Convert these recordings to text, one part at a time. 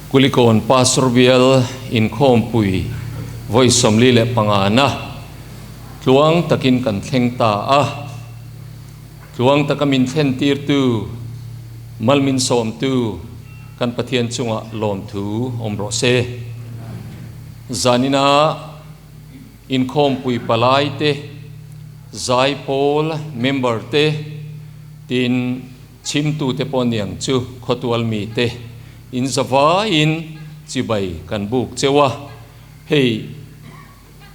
Kulikawn Pastor Bial Inkhawmpui vawi 45 na tluang takin kan thleng ta a. Tluang taka min thlen tirtu, mal min sawmtu kan Pathian chungah lawmthu awm rawh se. Zanina Inkhawmpui palai te, zaipawl member te, tin chhimtu te pawh niang chu khawtual mi te in zavaiin chibai kan buk cheu a, hei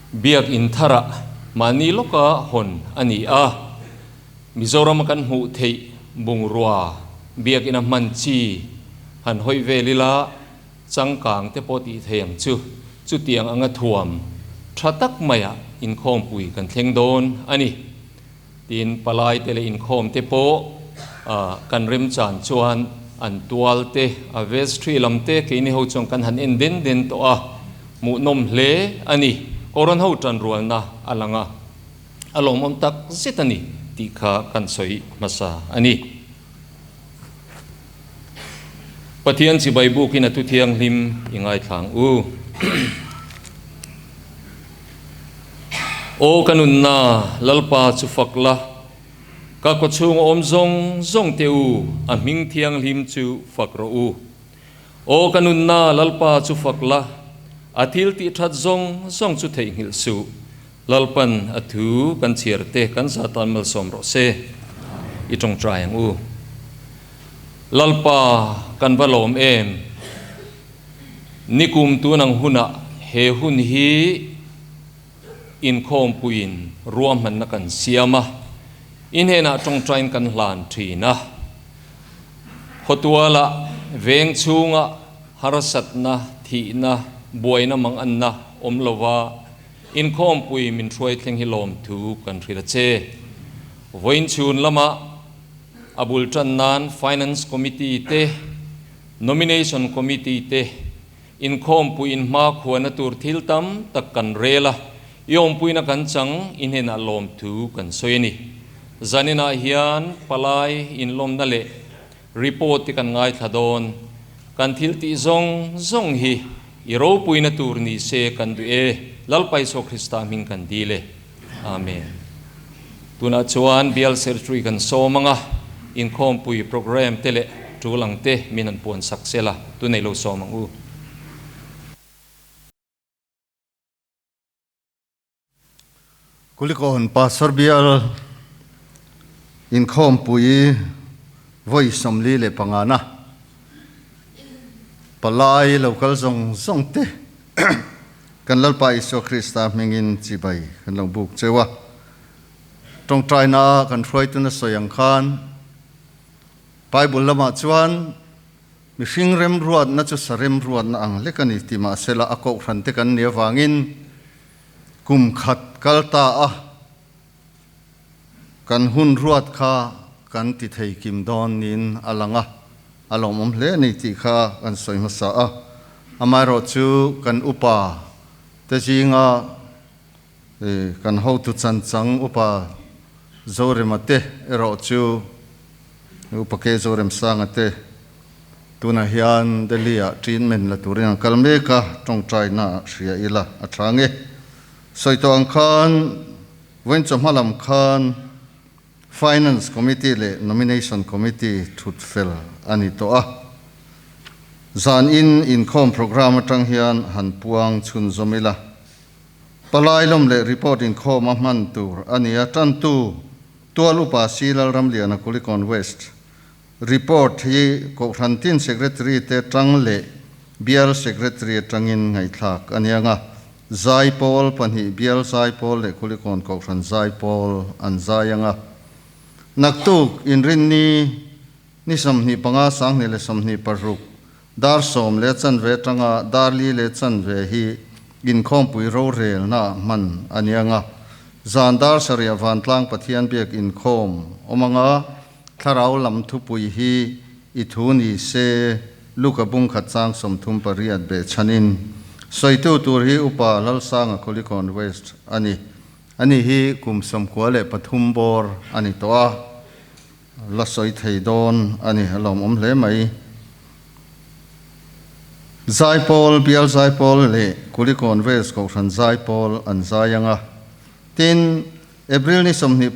Biakinn tharah mahni lawka hawn a ni a, Mizorama kan hmuh theih bungrua Biakinn a hman chi han hawi vel ila, Changkang te pawh tih thei ang chu. Chutiang anga thuam tha tak maiah inkhawmpui kan thleng dawn a ni. Tin, palai te leh inkhawm te pawh kan remchan chuan an tual te, a vestry lam te keini ho chuan kan han en den den tawh a, hmuhnawm hle a ni. Koran ho tanrualna a lang a, a lawmawm tak zet a ni tih kha kan sawi hmasa a ni. Pathian chibai bukin a thu thianghlim i ngaithlang u. Aw ka nunna, Lalpa chu fak la, ka kawchhung awm zawng zawng te u, a hming thianghlim chu fak rawh u. Aw ka nunna, Lalpa chu fak la, a thil tih that zawng zawng chu theihnghilh suh. Lalpan a thu kan chhiar te kan za tan malsawm rawh se. I tawngtai ang u. Lalpa kan va lawm em? Nikum tun ang hunah he hun hi inkhawmpuiin ruahmanna kan siam a, i hnenah tawngtain kan hlan thin a. Khawtualah veng chhungah harsatna, thihna, buaina manganna awm lova Inkhawmpui min hruai thleng hi lawmthu kan hrilh a che. Vawiin chhun lamah a bul tan nan Finance Committee te, Nomination Committee te inkhawmpui in hmakhuana tur thil tam tak kan rel a, i awmpuina kan chang i hnenah lawmthu kan sawi a ni. Zaninah hian palai inlawmna leh Report te kan ngaithla dawn. Kan thil tih zawng zawng hi i ropuina tur ni se kan duh e, Lalpa Isua Krista hming kan dil e. Amen. Tunah chuan Bial Secretary kan sawm anga, inkhawmpui program te leh tul ang te min han puan sak sela, tunei lo sawm ang u. Kulikawn Pastor Bial inkhawmpui vawi 45 na palai lo kal zawng zawng te kan Lalpa Isua Krista hmingin chibai kan lo buk cheu a. Tawngtaina kan hruaituna sawi ang khan Bible lamah chuan Mihring remruatna chu sa remruatna ang lek a ni ti mahsela a kohhran te kan nih avangin kum khat kal ta a kan hun ruat kha kan ti thei kim dawn niin a lang a, a lawmawm hle a ni tih kha kan sawi hmasa a. Amaherawh chu kan upa te zinga kan hotu chanchang upa Zorema te erawh chu Upa K. Zoremsanga te tunah hian Delhi-ah treatment la turin an kal mek a, tawngtaina hria ila a tha nge. Sawi tawh ang khan vawiin chawhma lam khan Finance Committee leh Nomination Committee thut fel a ni tawh a. Zan in inkhawm programme atang hian han puang chhunzawm ila. Palai lawm leh report inkhawm a hman tur a ni a, tantu Tual Upa Si Lalramliana Kulikawn West report hi Kohhran tin Secretary te tang leh Bial Secretary atangin ngaihthlak a nia nga, Zaipawl pahnih Bial Zaipawl leh Kulikawn Kohhran Zaipawl an zai anga. Naktuk Inrinni ni 25 2026 dar 10:15 atanga dar 4:15 hi inkhawmpui rorelna hman a nia nga. Zan dar 7 vantlang Pathian biak inkhawm awm anga thlarau lam thupui hi i thu ni se Luka bung khat chang 38 beh chhanin sawitu tur hi Upa Lalsanga Kulikawn West a ni. Ani hi kum 93 bawr a ni tawh a, la sawi thei dawn a ni, a lawmawm hle mai. Zaipawl, Bial Zaipawl leh Kulikawn West Kohhran Zaipawl an zai ang a. Tin, April ni 26,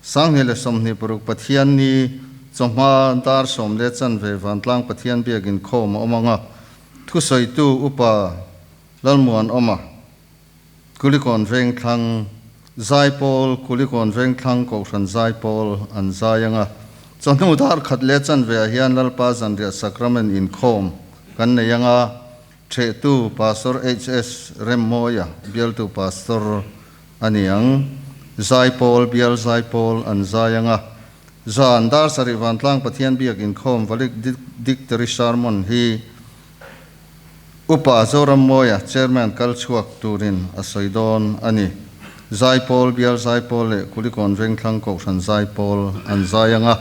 2026 Pathianni chawhma dar sawm leh chanve Vantlang Pathian biak inkhawm a awm ang a. Thusawitu Upa Lalmuanawma, Kulikawn Vengthlang Zaipawl, Kulikawn Vengthlang Kohhran Zaipawl an zai ang a. Chawhnu dar khat leh chanve ah hian Lalpa Zanriah Sacrament inkhawm kan nei ang a, Thehtu Pastor HS Remmawia bialtu Pastor a ni ang. Zaipawl, Bial Zaipawl an zai ang a. Zan dar sarih Vantlang Pathian biak inkhawm Valedictory Sermon hi Upa Zorammawia Chairman kal chhuak turin a sawi dawn a ni. Zaipawl, Bial Zaipawl leh Kulikawn Vengthlang Kohhran Zaipawl an zai ang a.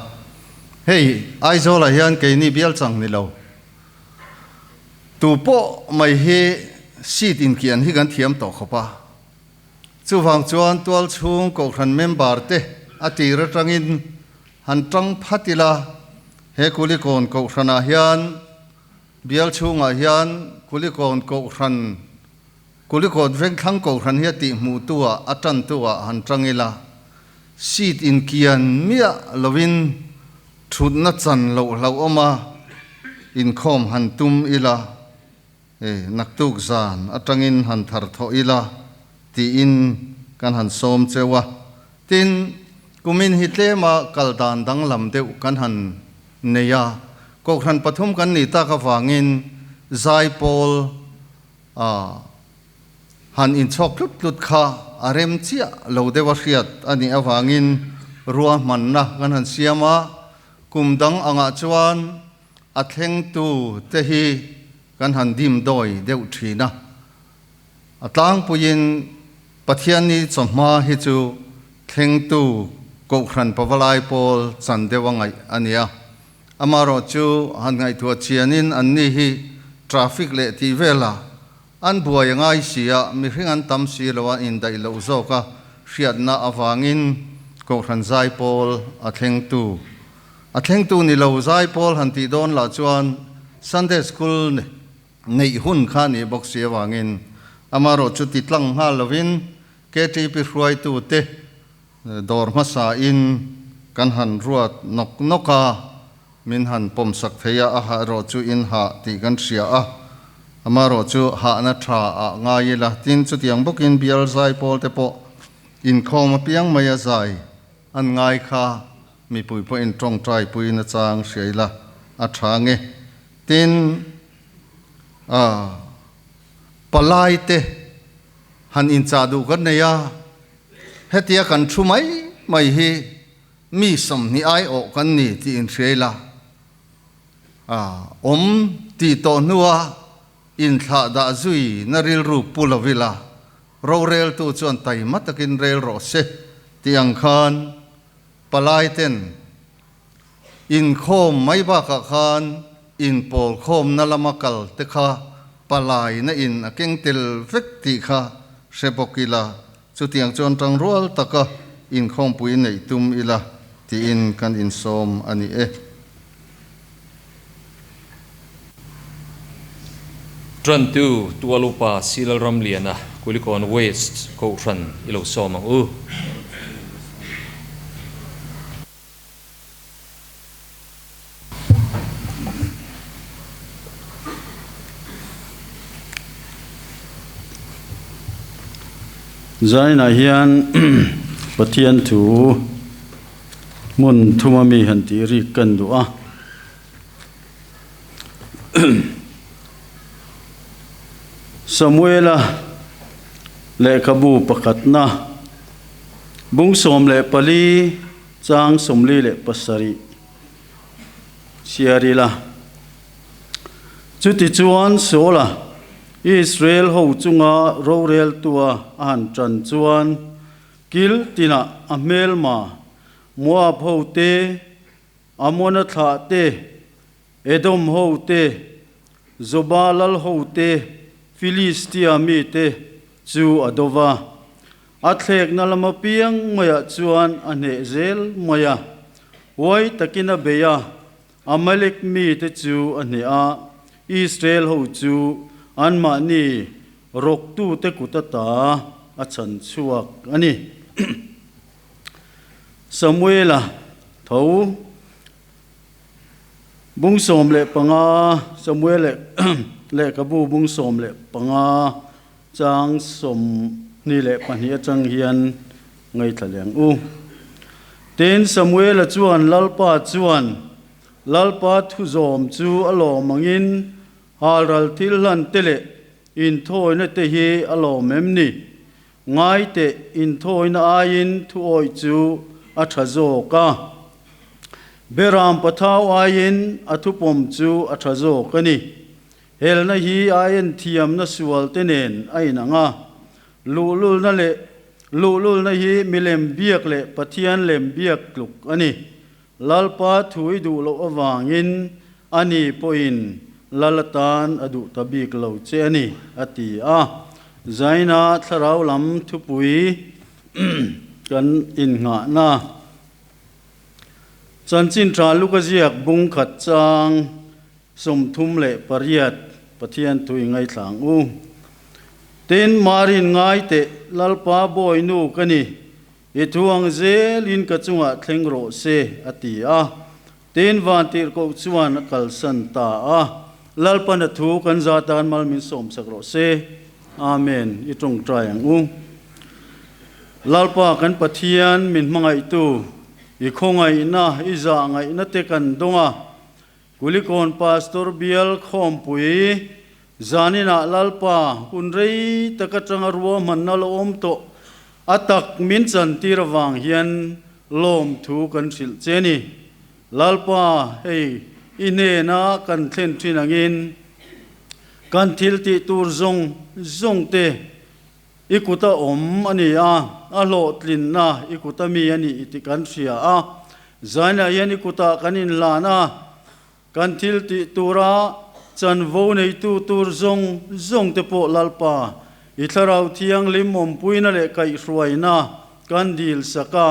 Hei, Aizawlah hian keini bial chang ni lo. Tu pawh mai hi seat inkian hi kan thiam tawh khawp a. Chuvang chuan tualchhung Kohhran member te a tir atangin han tang phat ila, he Kulikawn Kohhranah hian Bial chhungah hian Kulikawn Kohhran, Kulikawn Vengthlang Kohhran hi a tihhmuhtu ah, a tantu ah han tang ila, seat inkian miah lovin thutna chan loh hlauhawm a inkhawm han tum ila, e, naktuk zan atangin han thar thawh ila tiin kan han sawm cheu a. Tin, kumin hi tlema kal dan danglam deuh kan han nei a, Kohhran pathum kan nih tak avangin Zaipawl a han inchhawk tlut tlut kha a rem chiah lo deuh a hriat a nih avangin ruahmanna kan han siam a, kum dang angah chuan a thlengtu te hi kan han dim dawi deuh thin a. A tlangpuiin Pathianni chawhma hi chu thlengtu Kohhran Pavalai pawl chan deuh a ngaih a ni a. Amaherawh chu han ngaihtuah chianin anni hi traffic leh tih vela an buai a ngai si a, mihring an tam si lo a indaih loh zawk a hriatna avangin Kohhran Zaipawl a thlengtu a thlengtu ni lo Zaipawl han tih dawn lah chuan Sunday School Neih hun kha nih bawk si avangin amaherawh chu ti tlang nghal lovin KTP hruaitute dawr hmasain kan han ruat nawk nawk a, min han pawmsak thei a, a hah erawh chu in hah tih kan hria a, amaherawh chu hahna tha ah ngai ila, tin chutiang bawkin bial zai pawl te pawh inkhawm apiang mai a zai an ngai kha mipui pawhin tawngtai puiin a chang hria ila a tha nge. Tin, a palaite han inchah duh kan nei a, hetia kan thu mai mai hi mi 20 aiawh kan ni tih inhria ila, a awm tih tawh hnua inthlah dah zui na rilru pu lo ila, roreltu chuan taima takin rel rawh se tih ang khan palaiten Inkhawm mai bakah khan inpawlkhawmna lama kal te kha palaina in a keng tel vek tih kha hre bawk ila, chutiang chuan tangrual taka inkhawmpui neih tum ila tiin kan insawm a ni e. Tantu Tualupa Silalramliana Kulikawn West Kohhran i lo sawm ang u. Zainah hian Pathian thu hmun thuma mi han tih rik kan duh a. Samuela lehkhabu pakhatna bung 14 Chang 47 chhiar ila. Chutichuan Saula Israel ho chunga roreltua a han tan chuan kil tinah a hmelma Moab ho te, Amona thlah te, Edom ho te, Zoba lal ho te, Filistia mi te chu a do va. A thlekna lam apiang maiah chuan a hneh zel mai a, huai takin a bei a, Amalek mite chu a hneh a. Israel ho chu anmahni rawktute kut ata a chhan chhuak a ni. Samuela tho bung 15, Samuel lehkhabu bung 15 chang 22 atang hian ngaithla leh ang u. Tin, Samuela chuan Lalpa chuan Lalpa thuzawm chu a lawm angin halral thil hlan te leh inthawina te hi a lawm em ni? Ngai teh, inthawina aiin thuawih chu a tha zawk a, Beram pathau aiin a thupawm chu a tha zawk a ni. Helna hi a enthiamna sual te nen a inang a, luhlulna leh luhlulna hi milem biak leh Pathian lem biak tluk a ni. Lalpa thu i duh loh avangin ani pawhin Lal atan a duh ta bik lo che a ni, a ti a. Zaina thlarau lam thupui kan innghahna chanchin tha Luka ziak bung khat chang 38 Pathian thu i ngaithla ang u. Tin, Marin ngai teh Lalpa bawi nu ka ni, I thu ang zelin ka chungah thleng rawh se, a ti a. Tin, Vantirhkoh chuan a kalsan ta a. Lalpan a thu kan za tan mal min sawmsak rawh se. Amen. I tawngtai ang u. Lalpa kan Pathian min hmangaihtu, i khawngaihna, i zahngaihna te kan dawng a. Kulikawn Pastor Bial Khawmpui, Zaninah Lalpa hun rei tak atanga ruahmanna la awm tawh a tak min chantir avang hian lawmthu kan hrilh che ni. Lalpa, hei i hnena kan thlen thin angin kan thil tih tur zawng zawng te i kuta awm a ni a, a hlawhtlinna i kuta mi a ni tih kan hria a. Zainah hian i kutah kan inhlan a, kan thil tih tura chanvo neitu tur zawng zawng te pawh Lalpa, i Thlarau Thianghlim awmpuina leh kaihhruaina kan dil sak a,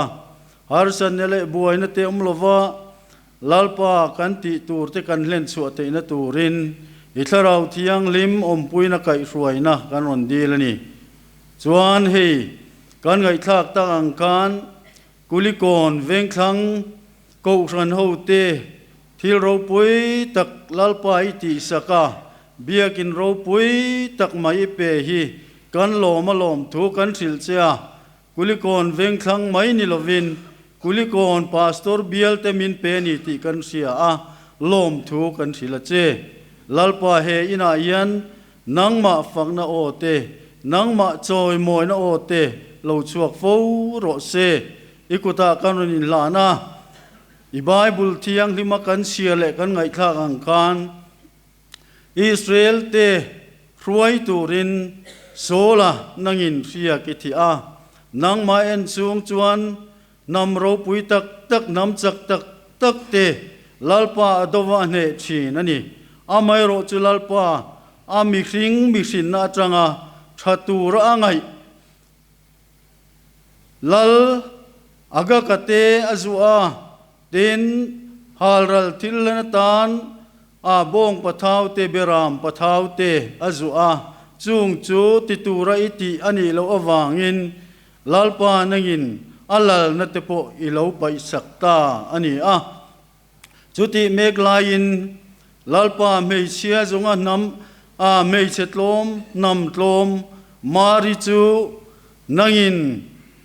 harsatna leh buaina te awm lova Lalpa kan tih tur te kan hlen chhuah theihna turin i Thlarau Thianghlim awmpuina kaihhruaina kan rawn dil a ni. Chuan hei kan ngaihthlak tak ang khan Kulikawn Vengthlang Kohhran hote thil ropui tak Lalpa i tihsak a, biakin ropui tak mai i pe hi kan lawm a lawm thu kan hrilh che a, Kulikawn Vengthlang mai ni lovin Kulikawn Pastor bialte min pe ni tih kan hria a, lawm thu kan hrilh a che. Lalpa he inah hian Nangmah fakna aw te, nangmah chawimawina aw te lo chhuak fo rawh se. I kutah kan rawn inhlan a, i Bible thianghlima kan chhiar leh kan ngaihthlak ang khan Israel te hruai turin Saula nangin hriak i thih a, nangmah en chung chuan hnam ropui tak tak, hnam chak tak tak te Lalpa a dova a hneh thin a ni. Amaherawh chu Lalpa a mihring mihrinna atanga tha tura a ngaih Lal Agaka te a zuah a, tin, halral thil hlan atan a bawng pathau te beram pathau te a zuah a, chung chu ti tura i tih a nih loh avangin Lalpa nangin a lalna te pawh i lo paihsak ta a ni a. Chutih mek laiin Lalpa hmeichhia zunga hnam a hmeichhe tlawm hnam tlawm Mari chu nangin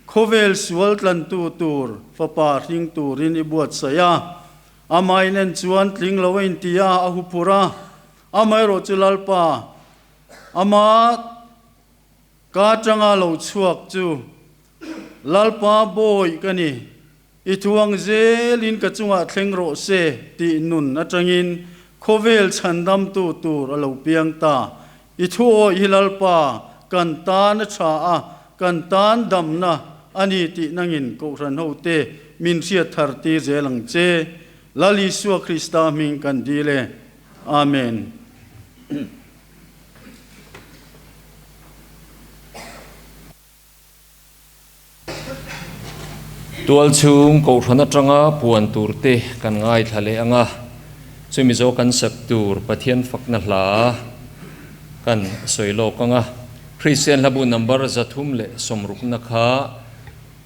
khawvel sual tlantu tur fapa hring turin i buatsaih a. Amah inen chuan tling lo a inti a, a huphurh a. Amaherawh chu Lalpa ama Ka tanga lo chhuak chu Lalpa bawi ka ni, i thuang zelin ka chungah thleng rawh se tih nun atangin khawvel chhandamtu tur a lo piang ta. I thu awih hi Lalpa kan tan a tha a, kan tan damna a ni tih nangin Kohhran hote min hriat thar tir zel ang che. Lal Isua Krista hming kan dil e. Amen. Tualchhung Kohhran atanga puan turte kan ngaithla leh ang a. Chumi zo kan sak tur Pathian fakna hla kan sawi lawk ang a. Kristian hlabu number 360na kha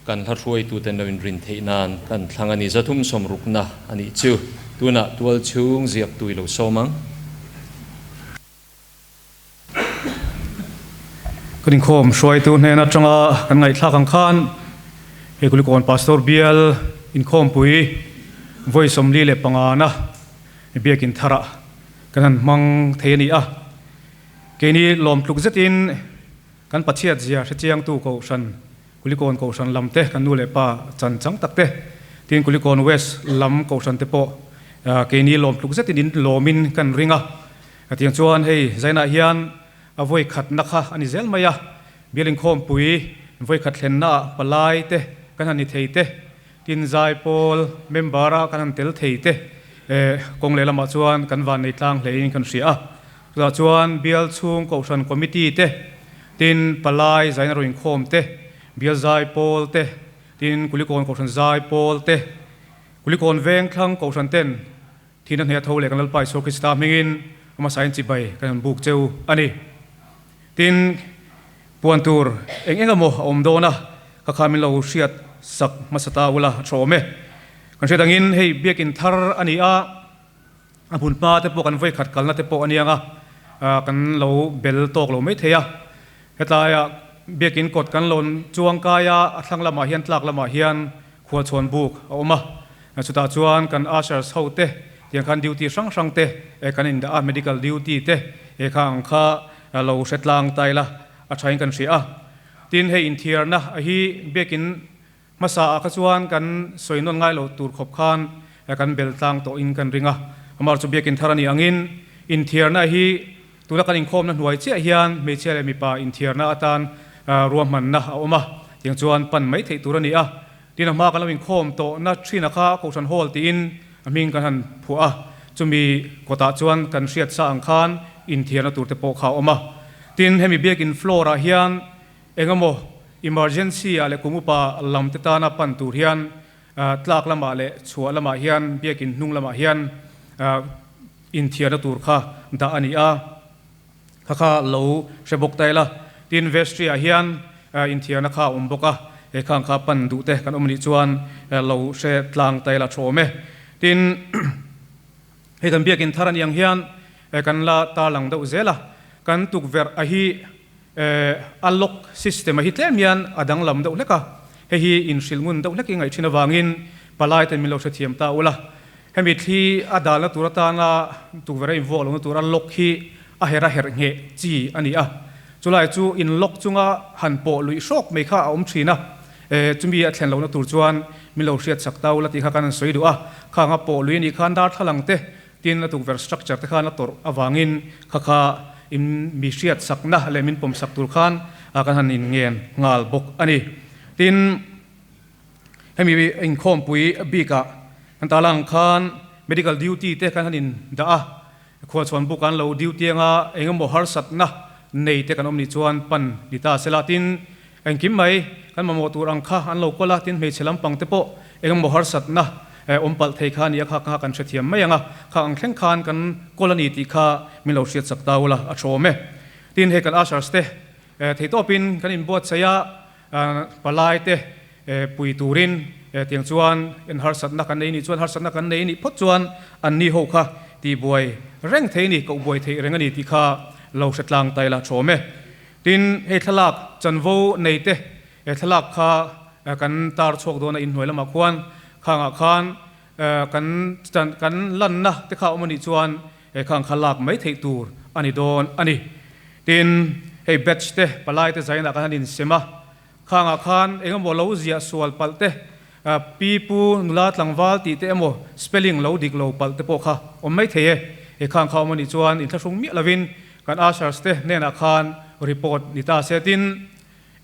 kan hla hruaituten lo inrin theih nan kan thlang a ni. 360na a nih chu. Tunah tualchhung ziaktu i lo sawm ang. Kan inkhawm hruaitu hnen atanga kan ngaihthlak ang khan he Kulikawn Pastor Bial inkhawmpui vawi 45 na biakin tharah kan han hmang thei a ni a. Keini lawm tluk zetin kan Pathiat zia hrechiangtu Kohhran Kulikawn Kohhran lam te kan nu leh pa chan chang tak te tin Kulikawn West lam Kohhran te pawh keini lawm tluk zetin in lawmin kan ring a. Hetiang chuan hei Zainah hian a vawi khatna kha a ni zel mai a, Bial inkhawmpui vawi khat thlennaah palai te kan han ni thei te, tin zaipawl member a kan han tel thei te kawng lehlamah chuan kan vannei tlang hlein kan hria a. Chutah chuan Bial chhung Kohhran Committee te, tin palai Zaina rawn inkhawm te, Bial zaipawl te, tin Kulikawn Kohhran zaipawl te, Kulikawn Vengthlang Kohhran ten Thihna hneh tho leh kan Lalpa Isua Krista hmingin a hmasain chibai kan han buk cheu a ni. Tin, puan tur eng eng emaw a awm dawn a, ka kha min lo hriat sak hmasa ta ula a tha awm e. Kan hriat angin hei biakin thar a ni a, a hmun hma te pawh kan vawi khat kalna te pawh a niang a, kan lo bel tawk lo mai thei a. Hetlaiah biakin kawt kan lo chuang kai a, a thlang lamah hian tlak lamah hian khualchhawn buk a awm a. Chutah chuan kan ushers ho te tiang khan duty hrang hrang te kan indah a, medical duty te kha ang kha lo hre tlang ta ila a thain kan hria a. Tin, hei inthiarna a hi biakin hmasa ah kha chuan kan sawi nawn ngai lo tur khawp khan kan bel tlang tawhin kan ring a. Amah chu biakin thar a nih angin inthiarna hi tuna kan inkhawmna hnuai chiah hian hmeichhia leh mipa inthiarna atan ruahmanna a awm a, tiang chuan pan mai theih tur a ni a. Tin a hma kan lo inkhawm tawhna thina kha Kohhran Hall tiin a hming kan han phuah a, chumi kawtah chuan kan hriat sa ang khan inthiarna tur te pawh kha a awm a. Tin, hemi biakin floor ah hian eng emaw emergency ah leh kum upa lam te tana pan tur hian tlak lamah leh chhuah lamah hian biakin hnung lamah hian inthiarna tur kha dah a ni a. Kha kha lo hre bawk ta ila. Tin, vestry ah hian inthiarna kha a awm bawk a, he khang kha pan duh te kan awm anih chuan lo hre tlang ta ila tha awm e. Tin, hei kan biakin thar anih ang hian kan la tarlang deuh zel a, kan tukverh a hi a lock system a hi tlem hian a danglam deuh hlek a, hei hi inhrilh ngun deuh hlek i ngaih thin avangin palai ten min lo hrethiam ta ula. Hemi thli a dalna tur atana tukverh a invuak lohna tura lock hi a herh a herh ngheh chi a ni a. Chulai chu in lock chunga han pawh luih hrawk mai kha a awm thin a, chumi a thlen lohna tur chuan min lo hriat chak ta ula tih kha kan han sawi duh a. Khang a pawh lui a nih khan darthlalang te tin a tukverh structure te khan a tawrh avangin kha kha in mi hriat sakna leh min pawm sak tur khan kan han inngen nghal bawk a ni. Tin. Hemi inkhawmpui bikah kan ta lang khan medical duty te kan han in dah a, khualchhawn buk an lo duty anga engemaw harsatna nei te kan awm nih chuan pan ni ta sela tin engkim mai kan mamawh tur ang kha an lo kawl a, tin hmeichhe lampang te pawh engemaw harsatna awm palh thei kha nia kha kha kan hrethiam mai ang a, kha ang thleng khan kan kawl a ni tih kha min lo hriat chak ta ula a tha awm e. Tin hei kan ushers te theitawpin kan inbuatsaih a. Palai te pui turin tiang chuan en harsatna kan nei nih chuan harsatna kan nei nih phawt chuan an ni ho kha tih buai reng thei ni, koh buai theih reng a ni tih kha lo hre tlang ta ila thawm e. Tin, hei thlalak chanvo nei te thlalak kha kan tar chhuak dawn a inhnuai lamah khuan khangah khan kan kan lanna te kha awm a nih chuan He khang kha lak mai theih tur a ni dawn a ni. Tin, hei batch te, palai te zainah khan an insem a, khangah khan eng emaw lo ziah sual palh te, pi pu nula tlangval tih te emaw spelling lo dik lo palh te pawh kha awm mai thei e. He khang kha awm a nih chuan inthlahrung miah lovin kan ushers te hnenah khan report ni ta se. Tin,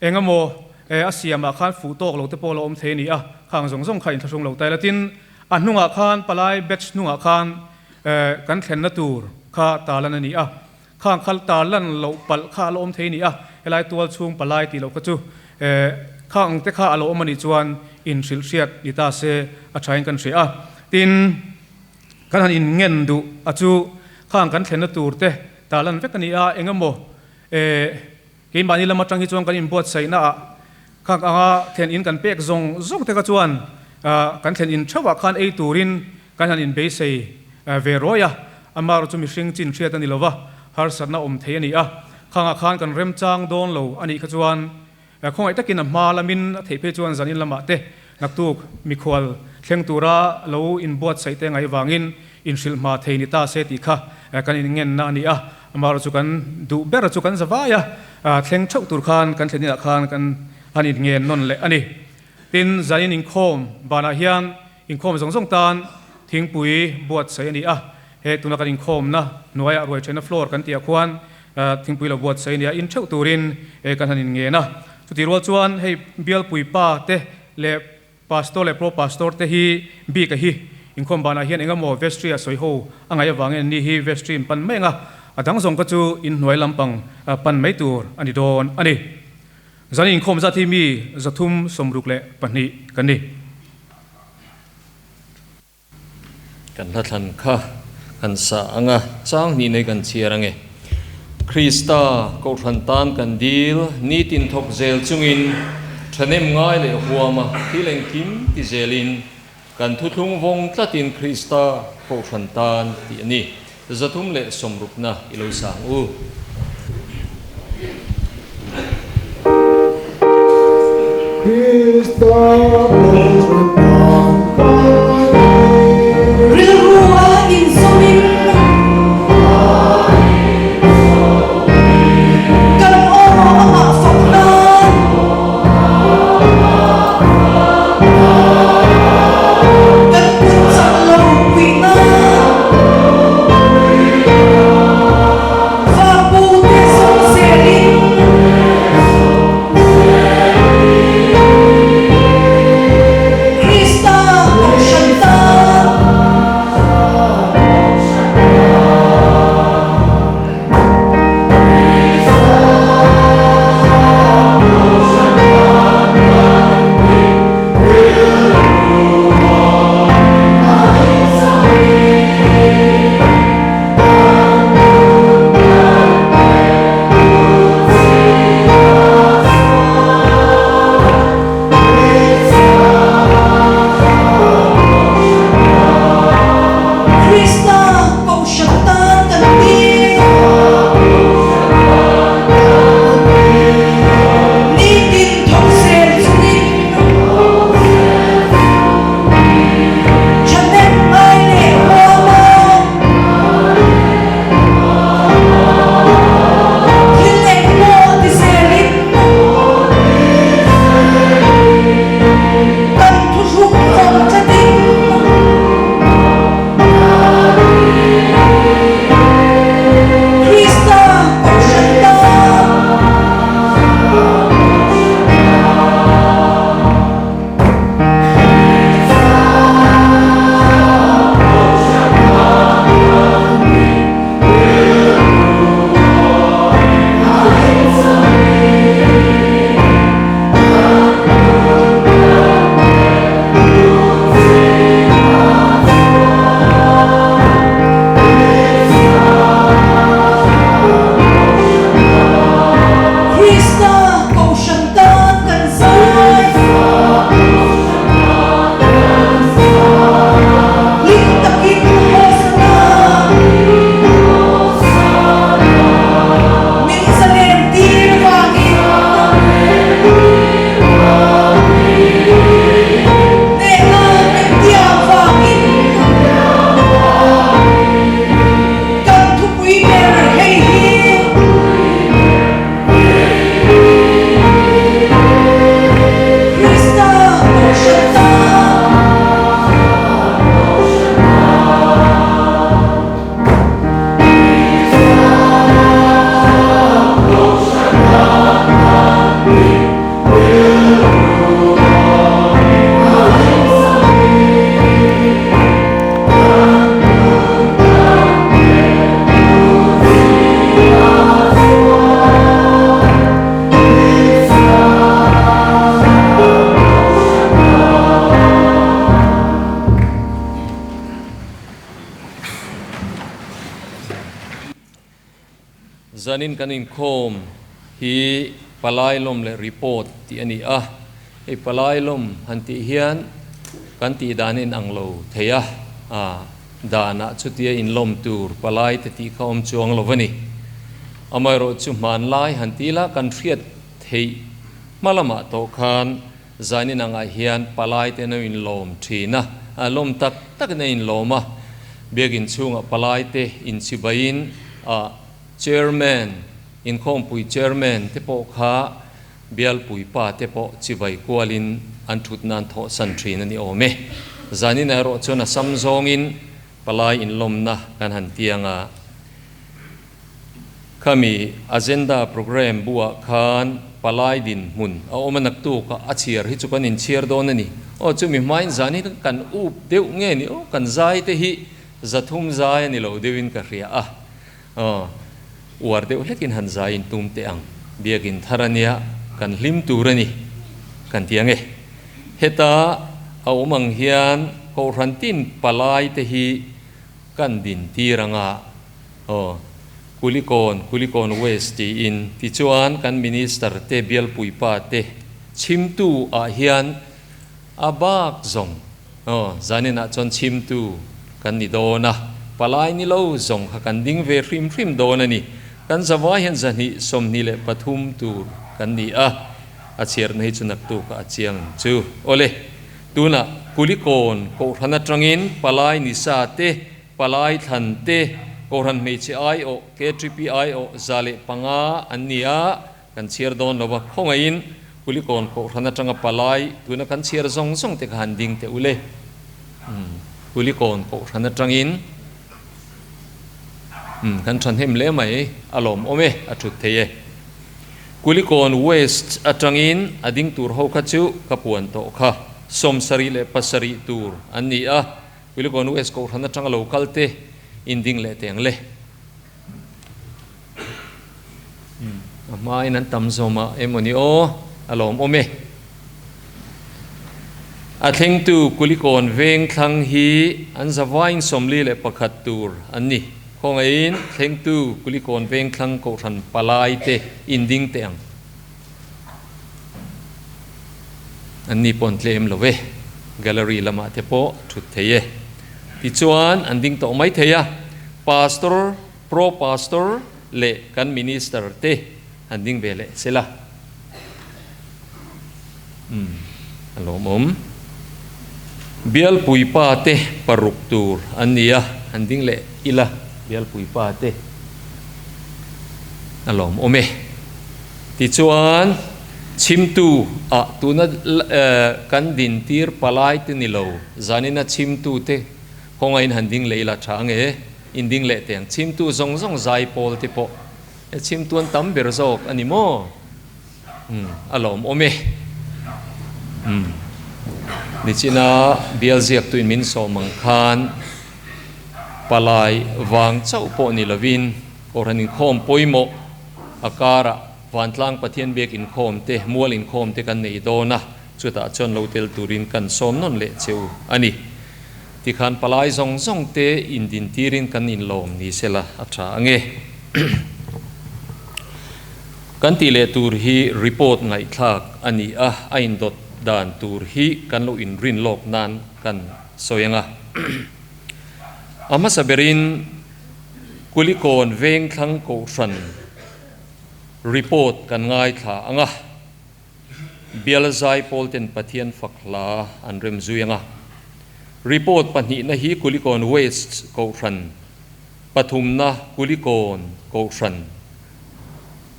eng emaw a siamah khan fuh tawk lo te pawh lo awm thei a ni a, khang zawng zawng kha inthlahrung lo ta ila. Tin, a hnungah khan palai batch hnungah khan Kan thlenna tur kha tarlan a ni a, khang kha tarlan loh palh kha a la awm thei a ni a, helai tual chhung palai tih loh kha chu khang ang te kha a lo awm a nih chuan inhrilh hriat ni ta se a thain kan hria a. Tin, Kan han in ngen duh a chu khang kan thlenna tur te tarlan vek a ni a, eng emaw eh keimahni lam atang hi chuan kan inbuatsaihna ah khang anga thlen in kan pek zawng zawng te kha chuan kan thlen in theuh ah khan ei turin kan han inbeisei ve rawi a, amaherawh chu mihring chin hriat a ni lova, harsatna awm thei a ni a, khangah khan kan remchang dawn lo a nih kha chuan Khawngaih takin a hma lamin a theih phei chuan zanin lamah te naktuk mikhual thleng tura lo inbuatsaih te ngaih vangin inhrilh hma thei ni ta se tih kha kan inngenna a ni a. Amaherawhchu kan duh ber chu kan zavai a, thleng theuh tur khan kan thlen inah khan kan han inngen nawn leh a ni. Tin, zanin inkhawm banah hian inkhawm zawng zawng tan thingpui buatsaih a ni a. He tuna kan inkhawmna hnuaiah ruai thenna floor kan tihah khuan thingpui lo buatsaih nia in theuh turin kan han inngen a. Chutih rual chuan hei bialpui pa te leh pastor leh pro pastor te hi bik a hi inkhawm banah hian engemaw vestry a sawi ho a ngaih avangin anni hi vestry in pan mai ang a, a dang zawng kha chu inhnuai lampang pan mai tur a ni dawn a ni. Zan inkhawm zat hi mi 362 kan ni. Kan hla thlan kha kan sa ang a, chang hnih nei kan chhiar ang e. Krista Kohhran tan kan dil, nitin thawk zel chungin, thahnem ngai leh huama thil engkim ti zelin, kan thuthlung vawng tlatin Krista Kohhran tan tih a ni. 360na i lo sang u. Krista Kohhran tan kan dil. Rilru a inzawmin. Kan aw amah fak nan. Kan kut chak lo puih nan. Vapu te zawng zelin. Zanin kan inkhawm hi Palai lawm leh report tih a ni a, hei Palai lawm han tih hian kan tih dan a inang lo thei a, danah chutia inlawm tur Palai te tih kha awm chuang lo a ni. Amaherawh chu hmanlai han tih la kan hriat theih hma lamah tawh khan zanin angah hian Palai te an inlawm thin a, lawm tak takin a inlawm a, biakin chhungah Palai te inchibaiin a Chairman, Inkhawmpui Chairman te pawh kha bialpui pa te pawh chibai kualin an thut nan thawhsan thin a ni awm e. Zanin erawh chuan a sam zawngin palai inlawmna kan han tiang a. Khami agenda programme buah khan palai dinhmun a awm a naktuk a, a chhiar hi chu kan inchhiar dawn a ni. Aw chumi hmain zan hi kan up deuh nge ni aw, kan zai te hi zathum zai a ni lo deuhin ka hria a. Aw, uar deuh hlekin han zai in tum teh ang. Biakin thar a nia, kan hlim tur a ni, kan ti ang e. Heta a awm ang hian Kohhran tin palai te hi kan din tir ang a, aw, Kulikawn, Kulikawn West tiin. Tichuan kan Minister te bialpuipa te chhimtu ah hian a bak zawng Aw, zaninah chuan chhimtu kan ni dawn a, palai ni lo zawng kha kan ding ve hrim hrim dawn a ni. Kan zavai hian zahnih 23 tur kan ni a, a chhiarna hi chu naktukah a chiang ang chu. Awle, tunah Kulikawn Kohhran atangin palai ni sa te, palai thlan te, Kohhran hmeichhe aiawh, KTP aiawh 105 an ni a, Kan chhiar dawn lo va, khawngaihin Kulikawn Kohhran atanga palai tuna kan chhiar zawng zawng te kha han ding teh ule. Umm, Kulikawn Kohhran atangin umm kan thahnem hle mai, a lawmawm e, a thut thei e. Kulikawn West atangin a ding tur ho kha chu ka puan tawh kha, 77 tur an ni a, Kulikawn West Kohhran atanga lo kal te in ding leh teng le. A hmain an tam zawm a emaw ni aw, a lawmawm e. A thlengtu Kulikawn veng thlang hi an zavain 41 tur an ni. Khawngaihin thlengtu Kulikawn veng thlang Kohhran palai te inding teh ang. An ni pawh an tlem lo e, gallery lamah te pawh thut thei e. Tichuan an ding tawh mai thei a, Pastor, Pro Pastor leh kan Minister te an ding ve leh sela. Umm, a lawmawm. Bialpui pa te paruk tur an ni a, an ding leh ila bialpui pa te a lawmawm e. Tichuan, chhimtu ah tuna kan dintir palai te ni lo, zanina chhimtu te kawngaiin han ding leh ila tha ang e, in ding leh teh ang. Chhimtu zawng zawng zai pawl te pawh chhimtu an tam ber zawk a ni maw? Umm, a lawmawm e. Umm, nichina bial ziaktuin min sawm ang khan palai vang chauh pawh ni lovin Kohhran inkhawm pawimawh a karah Vantlang Pathian biak inkhawm te, mual inkhawm te kan nei dawn a, chutah chuan lo tel turin kan sawm nawn leh che u a ni. Tikhan palai zawng zawng te indintirin kan inlawm ni sela a tha ang e. Kan tih leh tur hi report ngaihthlak a ni a, a indawt dan tur hi kan lo inrin lawk nan kan sawi ang a. A hmasa berin Kulikawn Vengthlang Kohhran report kan ngaithla ang a, Bial zai pawl ten Pathian fak hla an rem zui ang a. Report pahnihna hi Kulikawn West Kohhran, pathumna Kulikawn Kohhran,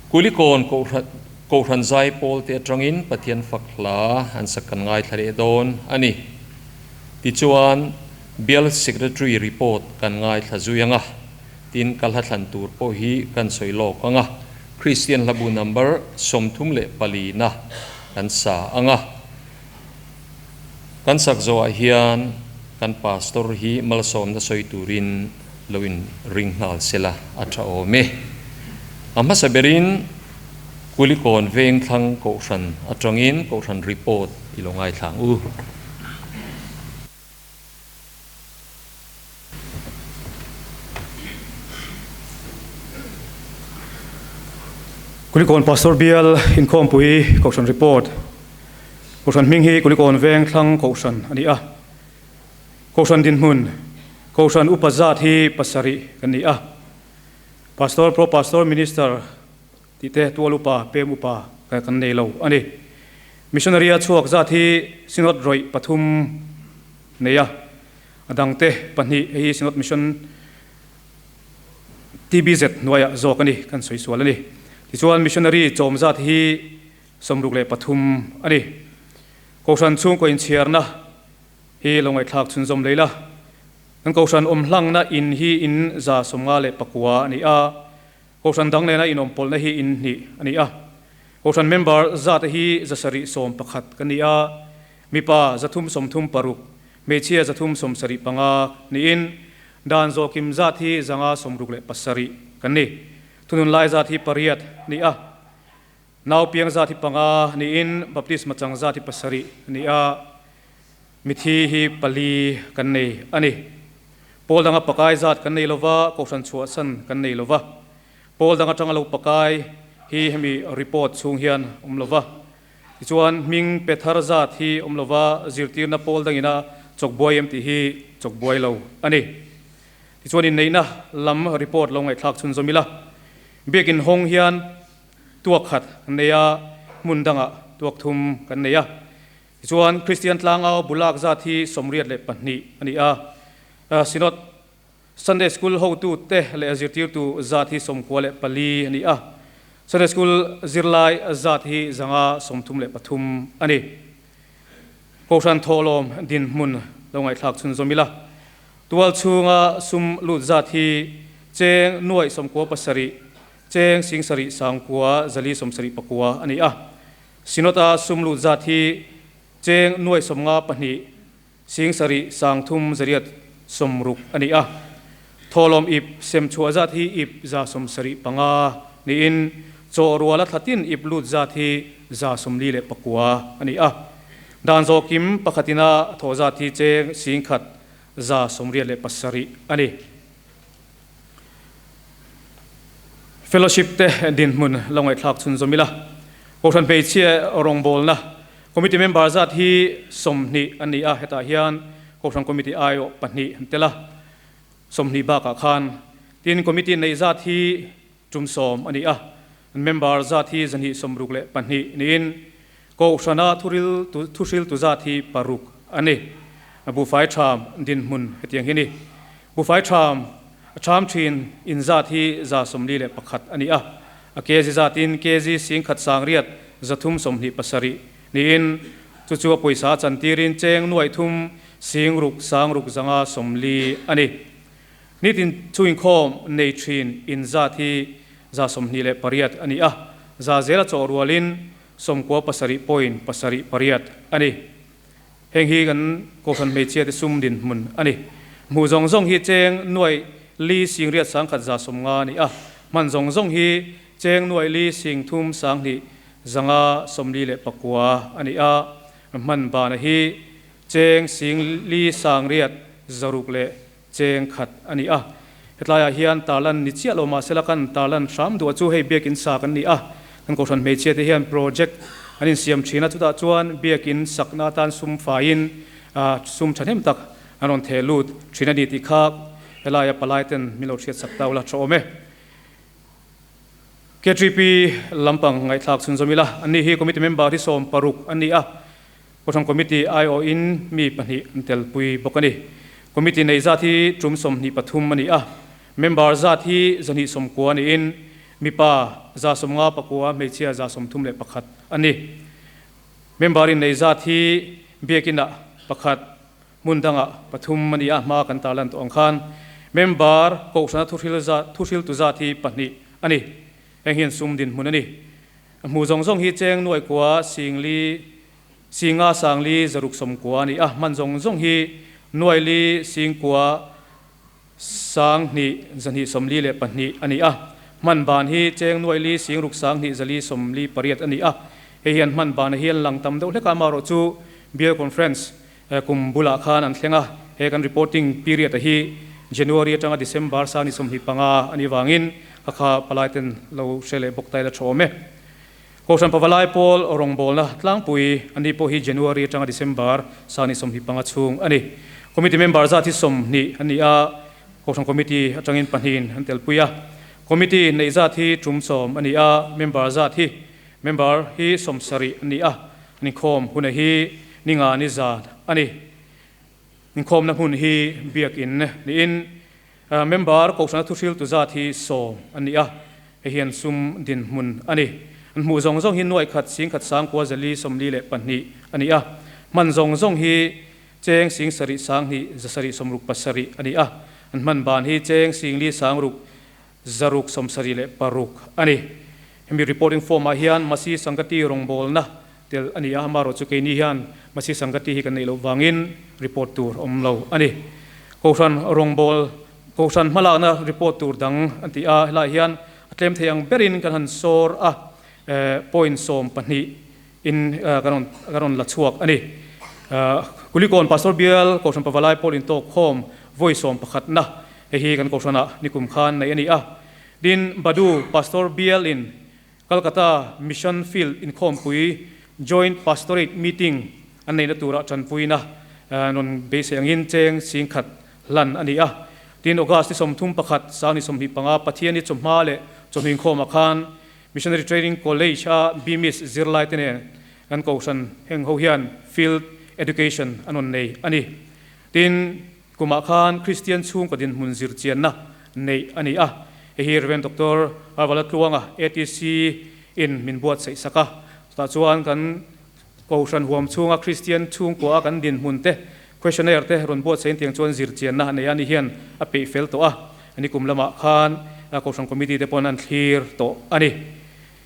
Kulikawn Kohhran Kohhran zai pawl te atangin Pathian fak hla an sak kan ngaithla leh dawn a ni. Tichuan, Bial Secretary report kan ngaithla zui ang a, tin ka hla thlan tur pawh hi kan sawi lawk ang a, Kristian hlabu number 34 na kan sa ang a. Kan sak zawhah hian kan Pastor hi malsawmna sawi turin lo in ring nghal sela a tha awm e. A hmasa berin Kulikawn Vengthlang Kohhran atangin Kohhran report i lo ngaithla ang u. Kulikawn Pastor Bial Inkhawmpui Kohhran Report, Kohhran hming hi Kulikawn Veng Thlang Kohhran a ni a. Kohhran dinhmun, Kohhran upa zat hi pasarih kan ni a. Pastor, Pro Pastor, Minister tih te tual upa, pem upa kan nei lo a ni. Missionary a chhuak zat hi Synod rawih pathum nei a, a dangte pahnih hei hi Synod Mission TBZ hnuaiah zawk a ni, kan sawi sual a ni. Tichuan missionary chawm zat hi 63 a ni. Kohhran chhungkaw inchhiarna hi lo ngaihthlak chhunzawm lei la. Kan kohhran awm hlangna in hi in 59 a ni a, kohhran dang nena inawm pawlhna hi in hnih a ni a. Kohhran member zate hi 711 kan ni a, mipa 336, hmeichhia 375 niin Dan zawhkim zat hi 567 kan ni. Thunun lai zat hi pariat ni a. Nau piang zat hi panga niin baptisma chang zat hi pasarih ni a. Mithi hi pali kan nei a ni. Pawl danga pakai zat kan nei lova, kohhran chhuahsan kan nei lova. Pawl dang atanga lo pakai hi hemi report chhung hian awm lova. Tichuan, hming pe thar zat hi awm lova zirtirna pawl dangin a chawkbuai em tih hi chawkbuai lo a ni. Tichuan, inneihna lam report lo ngaihthlak chhunzawm ila. Biakin hawng hian tuak khat kan nei a, hmun dangah tuak thum kan nei a. Tichuan, Kristian tlangau bulak zat hi 82 a ni a. Synod Sunday School hotute leh zirtirtu zat hi 94 a ni a, Sunday School zirlai zat hi 133 a ni. Kohhran thawhlawm dinhmun lo ngaihthlak chhunzawm ila, tual chhunga sum lut zat hi cheng nuaih sawmkua pasarih, cheng singsarih sangkua zali sawmsarih pakua a ni a. Synod-a sum lut zat hi cheng nuaih sawmnga pahnih, Singsarih sangthum zariat sawmruk a ni a, thawhlawm ip sem chhuah zat hi ip 75 niin chaw ruala thlatin ip lut zat hi 49 a ni a. Dan zawhkim pakhatina thawh zat hi cheng singkhat 87 a ni. Fellowship te dinhmun lo ngaihthlak chhunzawm ila, Kohhran hmeichhia rawngbawlna Committee member zat hi 20 an ni a, hetah hian Kohhran Committee aiawh pahnih an tel a, 20 bakah khan tin Committee neih zat hi tum 10 a ni a, an member zat hi 262 niin Kohhrana thuril thuhriltu zat hi paruk a ni. Buhfai ṭham dinhmun hetiang hi a ni. Buhfai ṭham a ṭham ṭhin in zat hi 41 a ni a, a kg zatin kg singkhat sangriat 327 niin chu chu a pawisa a chantirin cheng nuaih thum sing ruk sang ruk 140 a ni. Nitin chhuinkhawm nei ṭhin in zat hi 28 a ni a, za zela chawh rualin 97 point pasarih pariat a ni. Heng hi kan Kohhran hmeichhia te sum dinhmun a ni. Hmuh zawng zawng hi cheng nuaih li sing riat sangkhat 150 a ni a, hman zawng zawng hi cheng nuaih li sing thum sanghnih 549 a ni a, hman bana hi cheng sing li sang riat zaruk leh cheng khat a ni a. Hetlaiah hian tarlan ni chiah lo mahsela kan tarlan hram duh a chu hei biakin sa kan ni a, kan Kohhran hmeichhia te hian project an insiam thin a, chutah chuan biakin sakna atan sum faiin sum thahnem tak an rawn theh lut thin a ni tih kha helaia palai ten min lo hriat sak ta ula tha awm e. KTP lampang ngaihthlak chhunzawm ila, anni hi committee member hi 16 an ni a, Kohhran Committee aiawhin mi pahnih an telpui bawk a ni. Committee nei zat hi tum 23 a ni a, member zat hi 290 niin mipa 159, hmeichhia 131 a ni. Member in nei zat hi biakinah pakhat, hmun dangah pathum a ni a, hma kan tarlan tawh ang khan member kohhrana thuhriltu zat hi pahnih a ni. Heng hian sum dinhmun a ni. A hmuh zawng zawng hi cheng nuaih kua sing li singa sang li zaruk sawm kua a ni a, hman zawng zawng hi nuaih li sing kua sang hnih zahnih 42 a ni a, hman ban hi cheng nuaih li sing ruk sang hnih zali 48 a ni a, hei hian hman ban hi an lang tam deuh hlek a, amaherawh chu Bial Conference kum bulah khan an thleng a, he kan reporting period a hi January atanga December sang ni 25 a nih vangin. Kha kha palai ten lo hre leh bawk ta ila tha awm e. Kohhran Pavalai Pawl rawngbawlna tlangpui a ni pawh hi January atanga December sani 25 chhung a ni. Committee member zat hi 20 a ni a, Kohhran Committee atangin pahnihin an telpui a. Committee neih zat hi tum 10 a ni a, member zat hi member hi 70 a ni a, an inkhawm huna hi ni nga ni zan a ni. Inkhawmna hmun hi Biakin niin member Kohhrana thuhriltu zat hi 10 a ni a, hei hian sum dinhmun a ni. An hmuh zawng zawng hi nuaih khat singkhat sangkua zali 42 a ni a, hman zawng zawng hi cheng sing sarih sanghnih zasarih 67 a ni a, an hman ban hi cheng singli sangruk zaruk 76 a ni. Hemi reporting form ah hian Masi Sangati rawngbawlna tel a ni a, amaherawh chu keini hian Masi Sangati hi kan neih loh vangin report tur awm lo a ni. Kohhran rawngbâwl, Kohhran hmalakna report tur dang an ti a, helaiah hian a tlem thei ang berin kan han sawr a, point 12 in kan rawn kan rawn la chhuak a ni. Kulikawn Pastor Bial Kohhran Pavalai Pawl intawk khawm vawi 11na hei hi kan Kohhranah nikum khan neih a ni a. Din Badu Pastor Bial in Calcutta Mission Field inkhawmpui Joint Pastorate Meeting an neihna turah tanpuina rawn beisei angin cheng singkhat hlan a ni a. Tin, August ni 31, sang ni 25 Pathian hi chawhma leh chawhnu inkhawmah khan Missionary Training College a BMIS zirlai te nen kan kohhran heng ho hian Field Education an rawn nei a ni. Tin, kumah khan Kristian chhungkaw dinhmun zirchianna neih a ni a. Hei hi Rev. Doctor Arvala Tluanga, ATC, in min buatsaih sak a. Chutah chuan kan kohhran huam chhunga Kristian chhungkua a kan dinhmun te, questionnaire te rawn buatsaihin tiang chuan zirchianna a nei a ni hian a peih fel tawh a. Nikum lamah khan kohhran committee te pawn an thlir tawh a ni.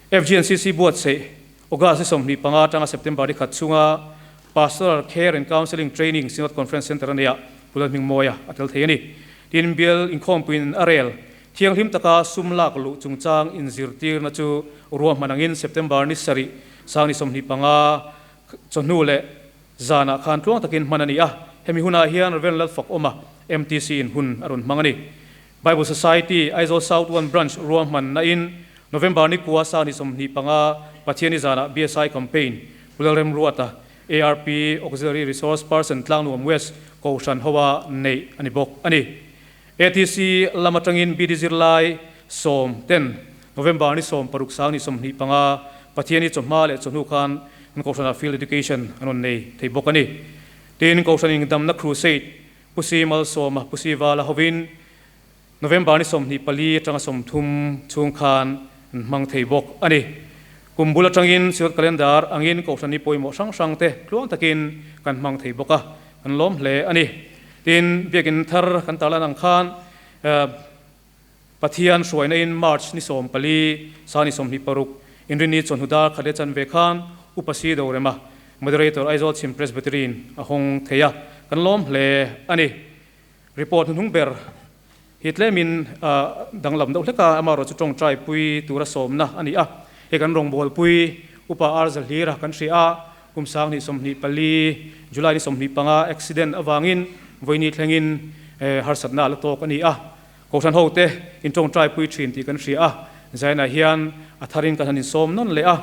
FGNCC buatsaih August ni 25 atanga September ni khat chhunga Pastoral Care and Counselling Training Synod Conference Centre a neih ah Pu Lalhmingmawia a tel thei a ni. Tin, bial inkhawmpuiin a rel thianghlim taka sum lak luh chungchang inzirtirna chu ruahman angin September ni sarih sang ni 25 chawhnu leh zanah khan tluang takin hman a ni a. Hemi hunah hian Rev. Lalfakawma MTC in hun a rawn hmang a ni. Bible Society, Aizawl South One Branch ruahmanna in November ni kua sang ni 25 Pathian ni zanah BSI Campaign, Pu Lalremruata, ARP, Auxiliary Resource Person, Tlangnuam West, Kohhran hoa neih a ni bawk a ni. ATC lam atangin BD zirlai 10 ten November ni 16 sang ni 25 Pathian ni chawhma leh chawhnu khan an Kohhranah Field Education an rawn nei thei bawk a ni. Tin, Kohhran Ingdamna Crusade Pu Si Malsawma, Pu Si Vala hovin November ni 24 atanga 30 chhung khan an hmang thei bawk a ni. Kum bul atangin Synod Calendar angin Kohhran ni pawimawh hrang hrang te tluang takin kan hmang thei bawk a, kan lawm hle a ni. Tin, Biakinn thar kan tarlan ang khan Pathian hruaina in March ni 14, sa ni 26, Inrini chawhnu dar khat leh chanve khan Upa Si Dorema, Moderator Aizawl Chhim Presbytery in a hawng thei a, kan lawm hle a ni. Report hnuhnung ber hi tlemin danglam deuh hlek a, amaherawh chu tawngtai pui tura sawmna a ni a. Hei kan rawngbawlpui Upa Ar Zahlira kan hria a, kum 2024 July ni 25 accident avangin vawiini thlengin harsatna a la tawk a ni a. Kohhran ho te in tawngtai pui thin tih kan hria a, Zainah hian a tharin kan han insawm nawn leh a.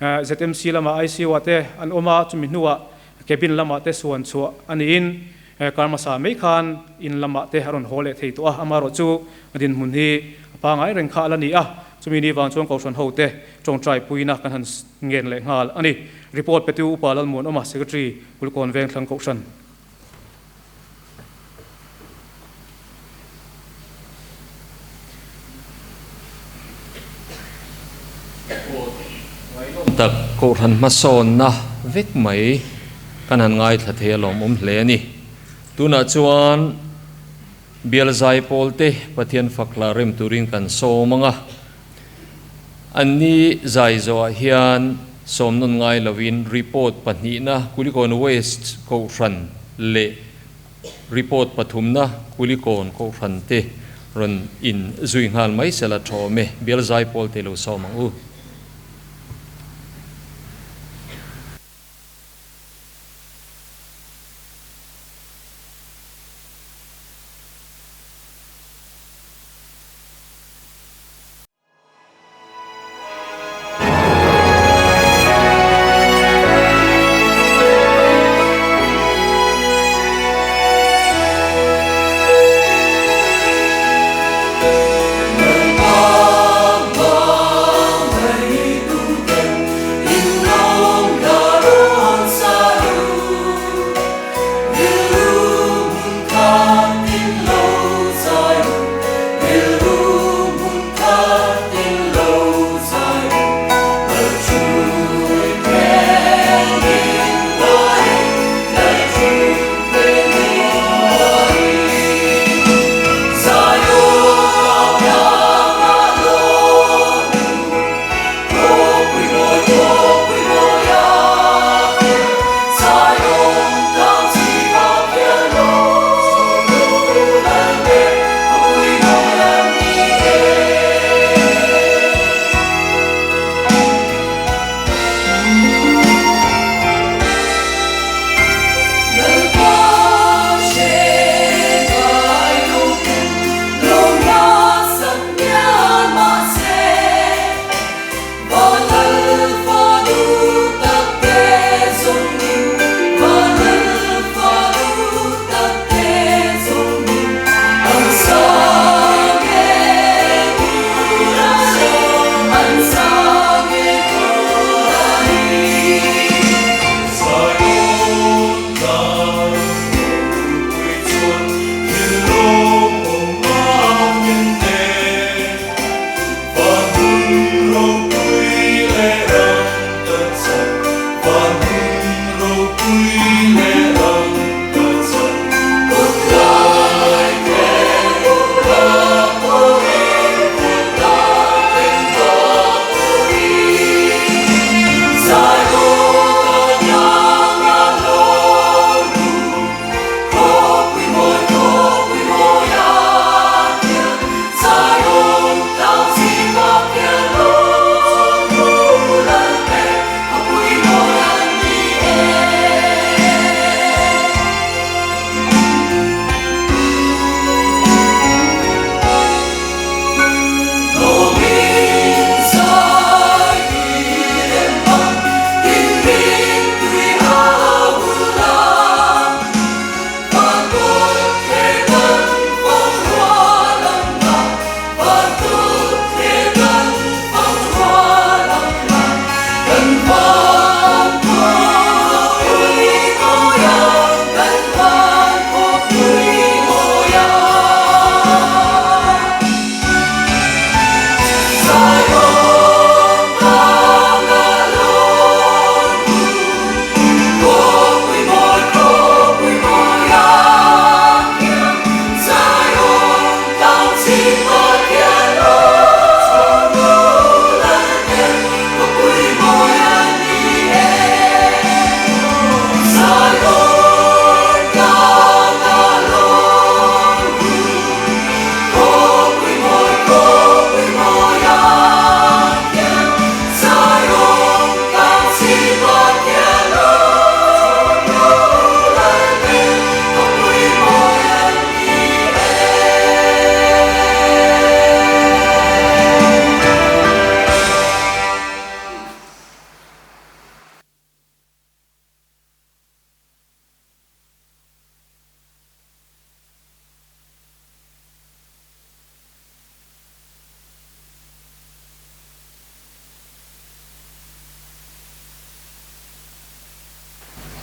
ZMC lamah ICU ah te an awm a, chumi hnuah cabin lamah te suan chhuah a niin kar hmasa mai khan in lamah te a rawn haw leh thei tawh a, amaherawh chu a dinhmun hi a pangai reng kha a la ni a, chumi ni vang chuan Kohhran ho te tawngtai puina kan han ngen leh nghal a ni. Report petu Upa Lalmuanawma, Secretary, Kulkawn Vengthlang Kohhran. Tak Kohhran hmasawnna vek mai kan han ngaithla thei a lawmawm hle a ni. Tunah chuan bial zai pawl te Pathian fak hla rem turin kan sawm ang a. Anni zai zawhah hian sawm nawn ngai lovin report pahnihna Kulikawn West Kohhran leh report pathumna Kulikawn Kohhran te rawn in zui nghal mai sela tha awm e, bial zai pawl te lo sawm ang u.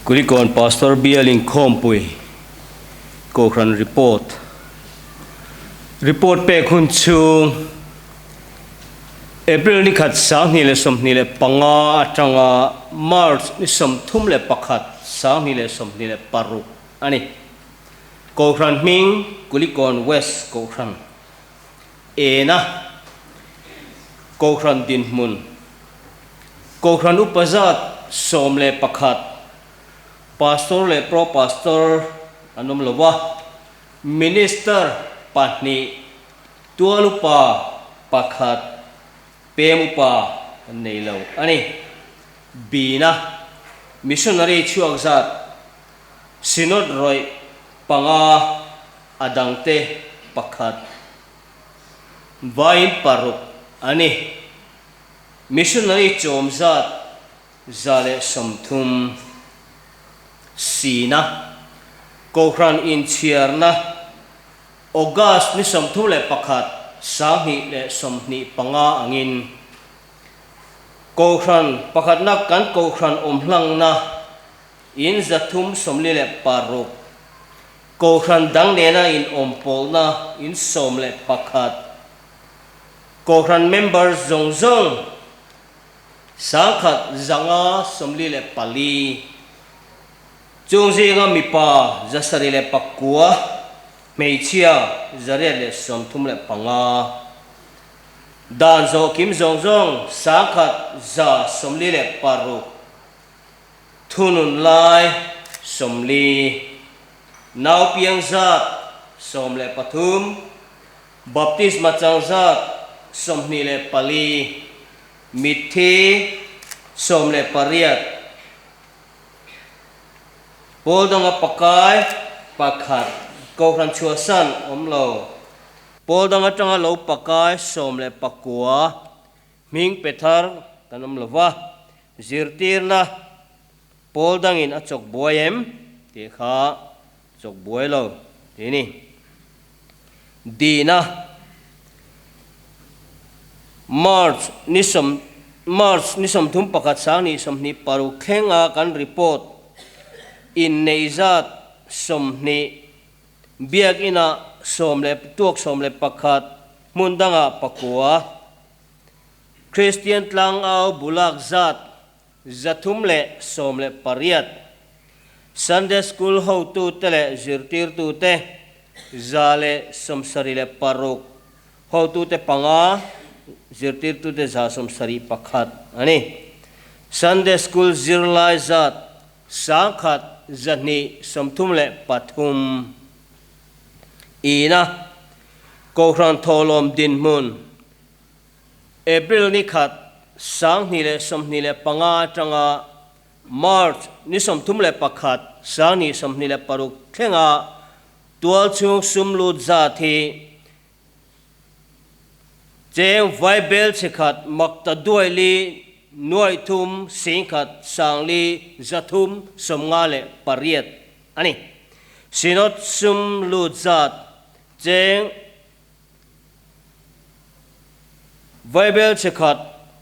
Kulikawn Pastor Bial Inkhawmpui Kohhran Report Report pek hun chhung April ni khat 2025 atanga March ni 31 2026 a ni. Kohhran hming Kulikawn West Kohhran Ena Kohhran dinhmun Kohhran upa zat 11, Pastor leh Pro Pastor an awm lo va, Minister pahnih, Tual upa pakhat, Pem upa an nei lo a ni. Bina, Missionary chhuak zat, Synod rawih panga a dangte pakhat, Vain paruk a ni. Missionary chawm zat 130 sina Kohhran inchhiarna August ni 31 2025 angin Kohhran pakhatna kan Kohhran awm hlangna in 346 Kohhran dang nena in awm pawlna in 11 Kohhran member zawng zawng 1544 chung zinga mipa 709, hmeichhia 835, dan zawh kim zawng zawng 1146, thunun lai 40, nau piang zat 13, Baptisma chang zat 24, mitthi 18, pawl danga pakai pakhat, kohhran chhuahsan awm lo, pawl dang atanga lo pakai 19, hming pe thar kan awm lo va, zirtirna pawl dangin a chawk buai em tih kha Chawk buai lo tih ni. Dina March ni sawm March ni 31 2026 thlenga kan report inneih zat 20, biakinah sawm leh tuak 11, hmun dangah pakua, Kristian tlangau bulak zat 318, Sunday School hotute leh zirtirtute 176, hotute panga, zirtirtute 171 a ni. Sunday School zirlai zat 1233. Ina Kohhran thawhlawm dinhmun April ni khat 2025 atanga March ni 31 2026 thlenga tualchhung sum lut zat hi cheng vaibel chikhat makta duai li nuaih thum singkhat sang li zathum sawmnga leh pariat a ni. Synod sum lut zat cheng Vaibel chikhat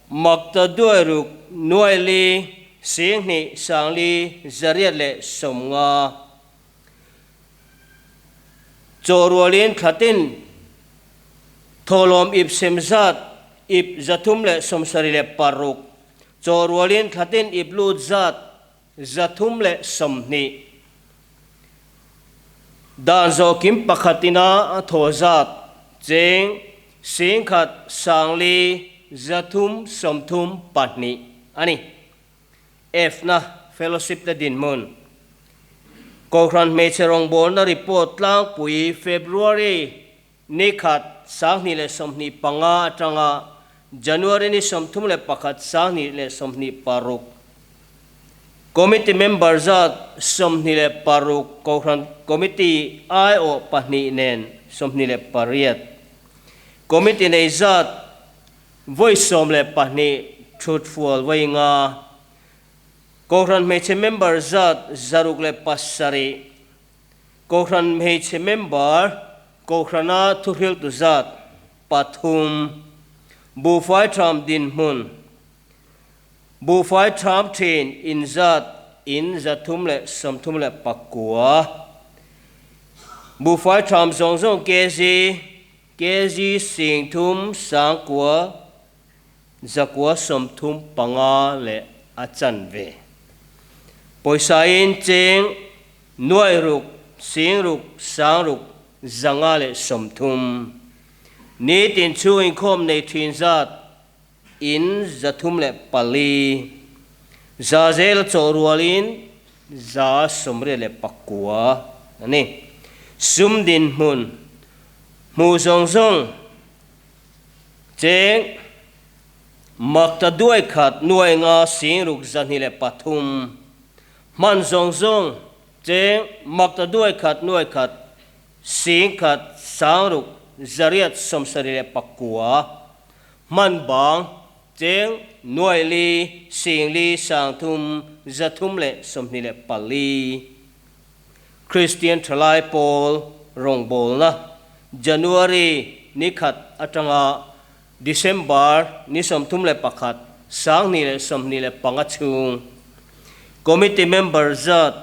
makta duai ruk nuai li 2000 sangli 850. Chaw rualin thlatin thawhlawm ip sem zat ip 376. Chaw rualin thlatin ip lut zat 320. Dan zawh kim pakhat ina a thaw zat cheng 10,000 sangli 332 a ni. F-na Fellowship te dinhmun. Kohhran hmeichhe rawngbawlna report tlangpui February ni khat 2025 atanga January ni 31 2026. Committee member zat 26 Kohhran Committee aiawh pahnih nen 28. Committee nei zat vawi 12 thut fual vawi nga. Kohhran hmeichhe member zat 607. Kohhran hmeichhe member Kohhrana thuhriltu zat pathum. Buhfai tham dinhmun Buhfai tham thin in zat. in 339. Buhfai ṭham zawng zawng kg, kg 30 9 135 leh a chanve. Pawisa in cheng nuai ruk sing ruk sang ruk 530. Nitin chhung inkhawm nei thin zat in 304. Za zel chaw rualin 189 a ni. Sum dinhmun hmu zawng zawng Cheng makta duai khat nuai nga sing ruk 203. Hman zawng zawng cheng makta duai khat nuai khat sing khat sang ruk 879. Hman bang cheng nuai li sing li sang thum 324. Kristian Thalai Pawl rawngbawlna January ni khat atanga December ni 31 2025 chhung Committee member zat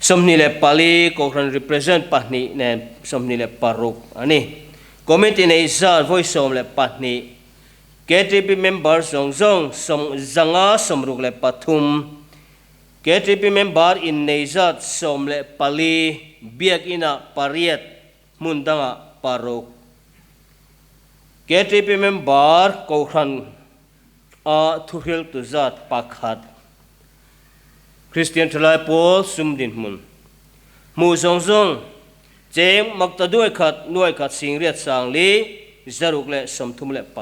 24 Kohhran represent pahnih nen 26 a ni. Committee nei zat vawi 12 KTP member zawng zawng 563. KTP member innei zat 14, Biakinah pariat, hmun dangah paruk. KTP member Kohhran a thuhriltu zat pakhat. Kristian Thalai Pawl sum dinhmun hmuh zawng zawng cheng makta duai khat nuai khat singriat sangli 634.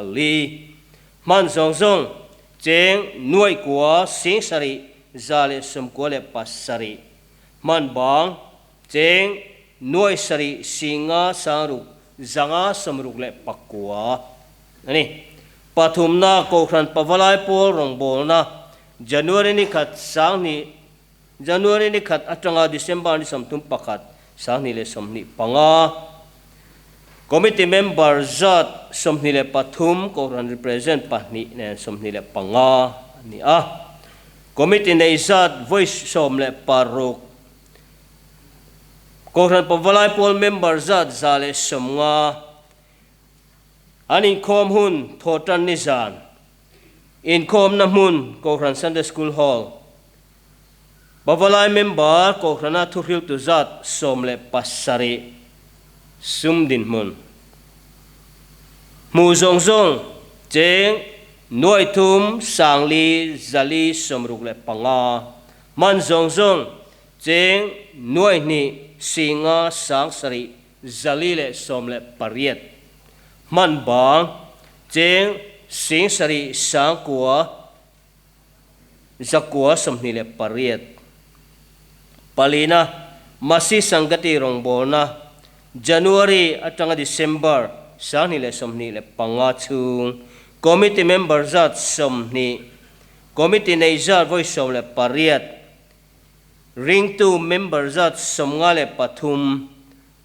Hman zawng zawng cheng nuaih kua sing sarih 197. Hman bang cheng nuaih sarih singa sangruk 569 a ni. Pathumna Kohhran Pavalai Pawl rawngbawlna January ni khat 2000 January ni khat atanga December ni 31 2025 Committee member zat 23 Kohhran represent pahnih nen 25 a ni a. Committee nei zat vawi 16 Kohhran Pavalai Pawl member zat 150 an inkhawm hun thawhtan ni zan inkhawmna hmun Kohhran Sunday School Hall Pavalai member Kohhrana thuhriltu zat 17 sum dinhmun hmu zawng zawng cheng nuai thum sang li 465 hman zawng zawng cheng nuai hnih singa sang sarih 418 hman bang cheng sing sarih sang kua 928. Palina, Masi Sangati rawngbawlna, January atanga December 2025 chhung, Committee member zat 20, Committee nei zat vawi 18, ringtu member zat 53,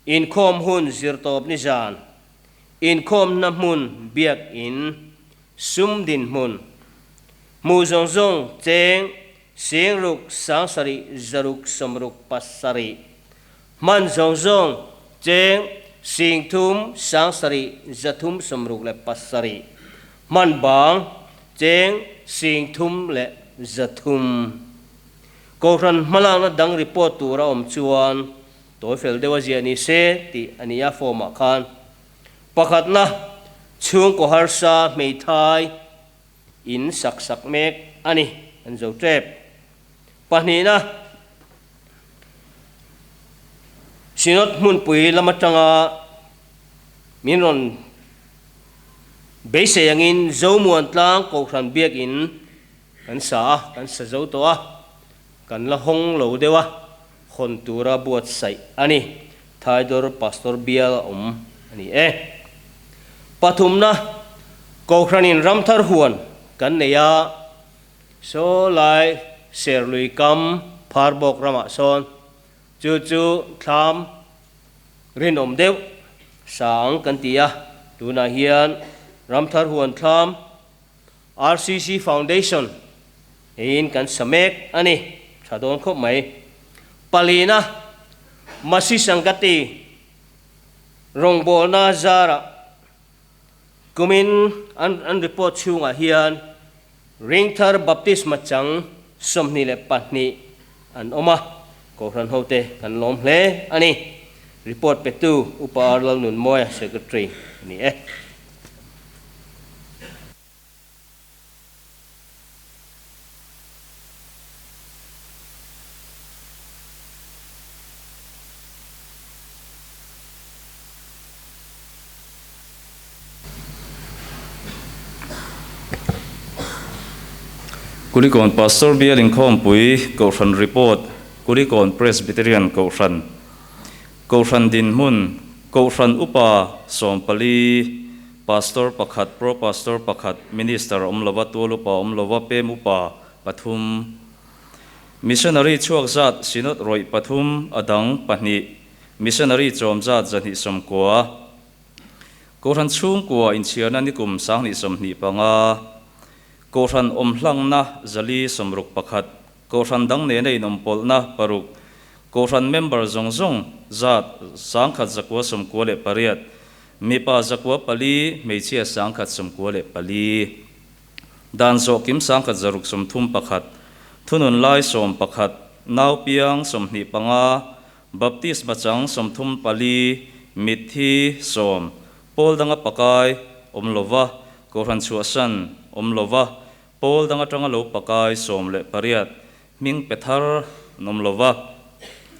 inkhawm hun zirtawp ni zan, inkhawmna hmun biakin, Sum dinhmun, hmuh zawng zawng cheng sing ruk sang sarih 667, hman zawng zawng cheng sing thum sang sarih 367, hman bang cheng sing thum leh 300. Kohhran hmalakna dang report tur a awm chuan tawi fel deuh a ziah ni se tih a ni a form ah khan. Pakhatna, chhungkaw harsa hmeithai in sak sak mek a ni, an zo tep. Pahnihna, Synod hmunpui lam atanga min rawn beisei angin Zomuantlang Kohhran Biakin kan sa a, kan sa zo tawh a, kan la hawng lo deuh a, hawn tura buatsaih a ni. Thaidawr Pastor bial a awm a ni e. Pathumna, Kohhranin ramthar huan kan nei a, saw lai Serlui kam Pharbawk ramah sawn chu chu thlam rinawm deuh sang kan ti a, tunah hian ramthar huan thlam RCC Foundation. Heiin kan sa mek a ni. Tha dawn khawp mai. Palina, Masi Sangati rawngbawlna zarah kumin an an report chhungah hian Ringthar Baptisma chang 22 an awm a, Kohhran hote kan lawm hle a ni. Report petu Upa R Lalnunmawia, Secretary a ni e. Kulikawn Pastor Bial Inkhawmpui Kohhran Report Kulikawn Presbyterian Kohhran Kohhran dinhmun Kohhran Upa 14 Pastor pakhat Pro Pastor pakhat Minister awm lova Tual Upa awm lova Pem Upa pathum Missionary chhuak zat Synod rawih pathum a dang pahnih Missionary chawm zat 290. Kohhran chhungkua inchhiarna nikum 2025. Kohhran awm hlangna 461. Kohhran dang nena inawm pawlhna paruk. Kohhran member zawng zawng zat 1198. Mipa 904, hmeichhia 194. Dan zawh kim 1631. Thunun lai 11, nau piang 25, Baptist bachang 34, mitthi 10, pawl danga pakai awm lova, Kohhran chhuahsan awm lova, pawl dang atanga lo pakai 18, hming pe thar an awm lova,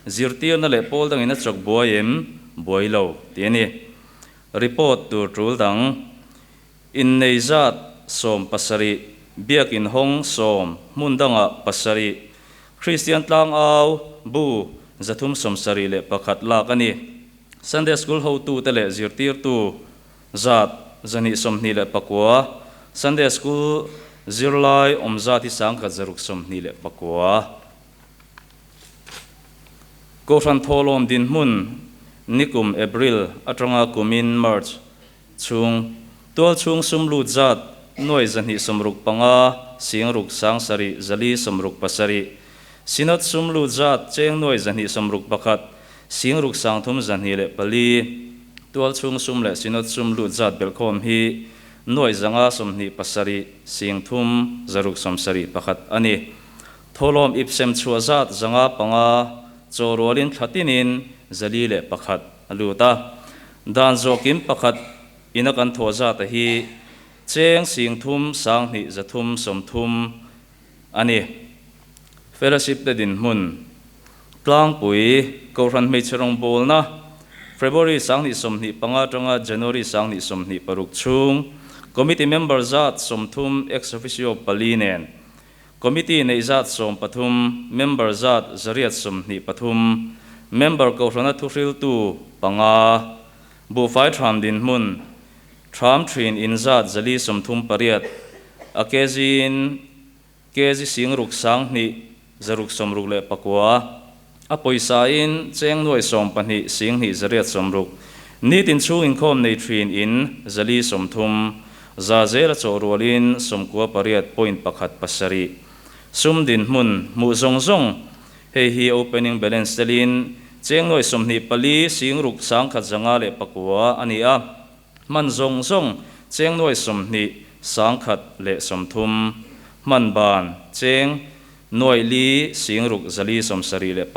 zirtirna leh pawl dangin a chawk buai em? Buai lo tih a ni. Report tur tul dang, Innei zat 17, biakin hawng 10, hmun dangah pasarih, Kristian tlangau bu 371 lak a ni. Sunday School hotute leh zirtirtu zat 229, Sunday School zirlai awm zat hi 1629. Kohhran thawhlawm dinhmun nikum April atanga kumin March Chhung, tual chhung sum lut zat nuai 265, sing ruk sang sarih zali sawmruk pasarih. Synod sum lut zat cheng nuai 261, sing ruk sang thum 204. Tual chhung sum leh Synod sum lut zat belhkhawm hi nuai 527, sing thum 671 a ni. Thawhlawm ipsem chhuah zat 505, chaw rualin thla tinin 401 a lut a. Dan zawhkim pakhat ina kan thawh zata hi cheng sing thum sang hnih 330 a ni. Fellowship te dinhmun tlangpui Kohhran hmeichhe rawngbawlna February 2025 atanga January 2026 chhung Committee member zat 30 ex officio pali nen Committee neih zat 13, member zat 823, member Kohhrana thuhriltu panga, buhfai thram dinhmun, thram thin in zat 438, a kg in kg sing ruk sang hnih 669, a pawisa in cheng nuai 12 sing hnih 860, nitin chhung inkhawm nei thin in 430, za zela chaw rualin 98.17, sum dinhmun hmuh zawng zawng, hei hi opening balance telin cheng nuai 24 sing ruk sang khat 509 a ni a, hman zawng zawng cheng nuai 20 sang khat leh 30, hman ban cheng nuai li sing ruk 479.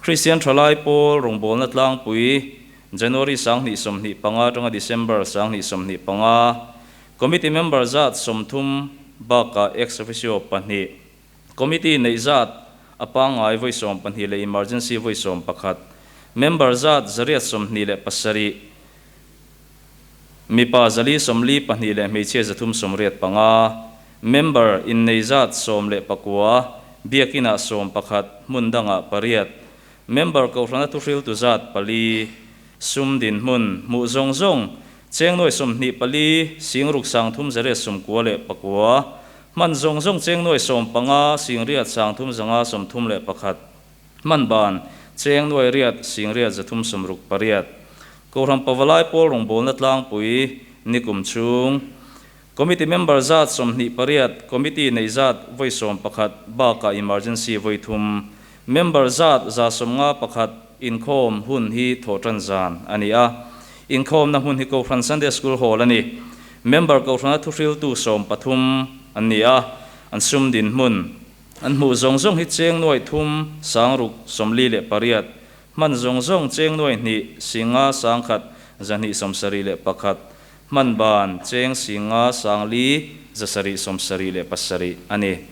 Christian Thalai Pawl rawngbawlna tlangpui January 2025 atanga December 2025, Committee member zat 30 bakah ex officio pahnih, Committee neih zat a pangngai vawi 12 leh emergency vawi 11, member zat 827, mipa 442 leh hmeichhia 385, member innei zat 19, biakinah 11, hmun dangah pariat, member Kohhrana thuhriltu zat pali, sum dinhmun hmuh zawng zawng cheng nuai 24 sing ruk sang thum 899, hman zawng zawng cheng nuai 15 sing riat sang thum 531, hman ban cheng nuai riat sing riat 368. Kohhran Pavalai Pawl rawngbawlna tlangpui nikum chhung. Committee member zat 28, committee nei zat vawi 11 bakah emergency vawi thum. Member zat 151, inkhawm hun hi thawhtan zan a ni a. Inkhawmna hmun hi Kohhran Sunday School Hall a ni. Member Kohhrana thuhriltu 13 an ni a, an sum dinhmun an hmuh zawng zawng hi cheng nuai thum sang ruk 48, hman zawng zawng cheng nuai hnih singa sang khat 271, hman ban cheng singa sang li 777 a ni.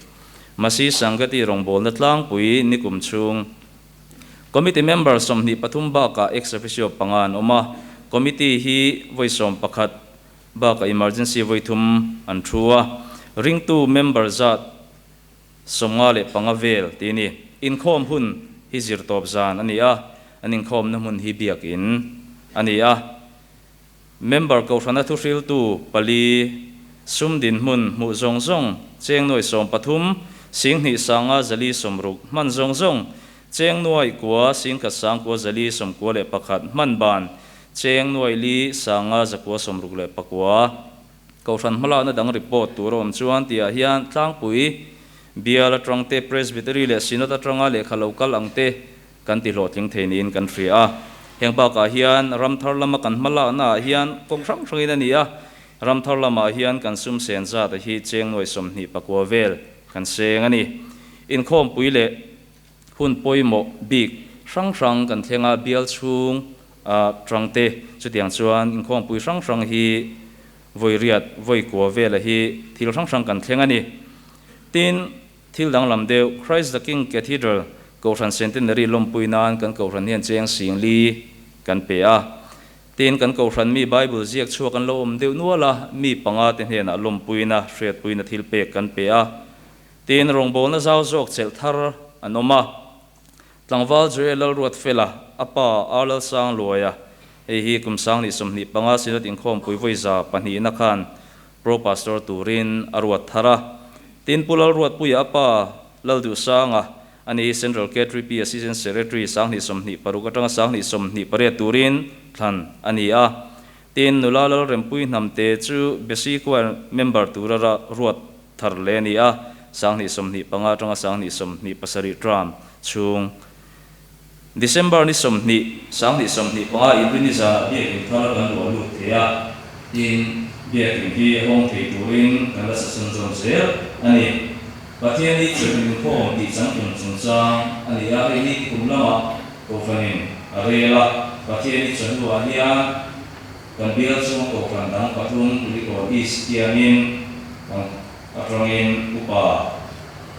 Masi Sangati rawngbawlna tlangpui nikum chhung. Committee member 23 bakah ex officio panga an awm a, committee hi vawi 11 bakah emergency vawi thum an thu a, ringtu member zat 55 vel tih a ni. Inkhawm hun hi zirtawp zan a ni a, an inkhawmna hmun hi biakin a ni a. Member Kohhrana thuhriltu pali, sum dinhmun hmuh zawng zawng, cheng nuai 13, 2000 sanga 460, hman zawng zawng, cheng nuai kua 10,000 sangkua 491, hman ban, cheng nuai li sanga 969. Kohhran hmalakna dang report tur a awm chuan tihah hian tlangpui bial atangte, Presbytery leh Synod atanga lehkha lo kal angte kan ti hlawhtling thei niin kan hria a. Heng bakah hian ram thar lama kan hma laknaah hian kawng hrang hrangin a ni a, ram thar lamah hian kan sum sen zat a hi cheng nuai 29 vel kan seng a ni. Inkhawmpui leh hun pawimawh bik hrang hrang kan thleng a, bial chhung a tangte chutiang chuan inkhawmpui hrang hrang hi vawi riat vawi kua vel a hi thil hrang hrang kan thleng a ni. Tin, Thil danglam deuh, Christ the King Cathedral Kohhran Centenary lawmpui nan kan Kohhran hian cheng sing li kan pe a. Tin, kan Kohhran mi Bible ziak chhuak an lo awm deuh nual a, mi panga te hnenah lawmpuina, hriatpuina thil pek kan pe a. Tin, rawngbawlna zau zawk chelh thar an awm a. Tlangval Joel Lalruatfela, a pa R Lalsangluaia, hei hi kum 2025 Synod inkhawmpui vawi 200na khan Pro Pastor turin a ruat thar a. Tin, Pu Lalruatpuia a pa Lalduhsanga, ani hi Central K3P Assistant Secretary 2026 atanga 2028 turin thlan a ni a. Tin, nula Lalrempui Hnamte chu Besi Choir member tura ruat thar leh a ni a, 2025 atanga 2027 term chhung December ni 20, 2025 Inrini zanah biakin thar kan luah lut thei a, tin, biakin hi hawng thei turin kan la sa chhunzawm zel a ni. Pathian hi chawhnu inkhawm tih changtlung chungchang a ni a, hei hi kum lamah Kohhranin a rel a, Pathian hi chawhnuah hian kan bial chhunga Kohhran dang pathum Kulikawn East tiangin kan atangin upa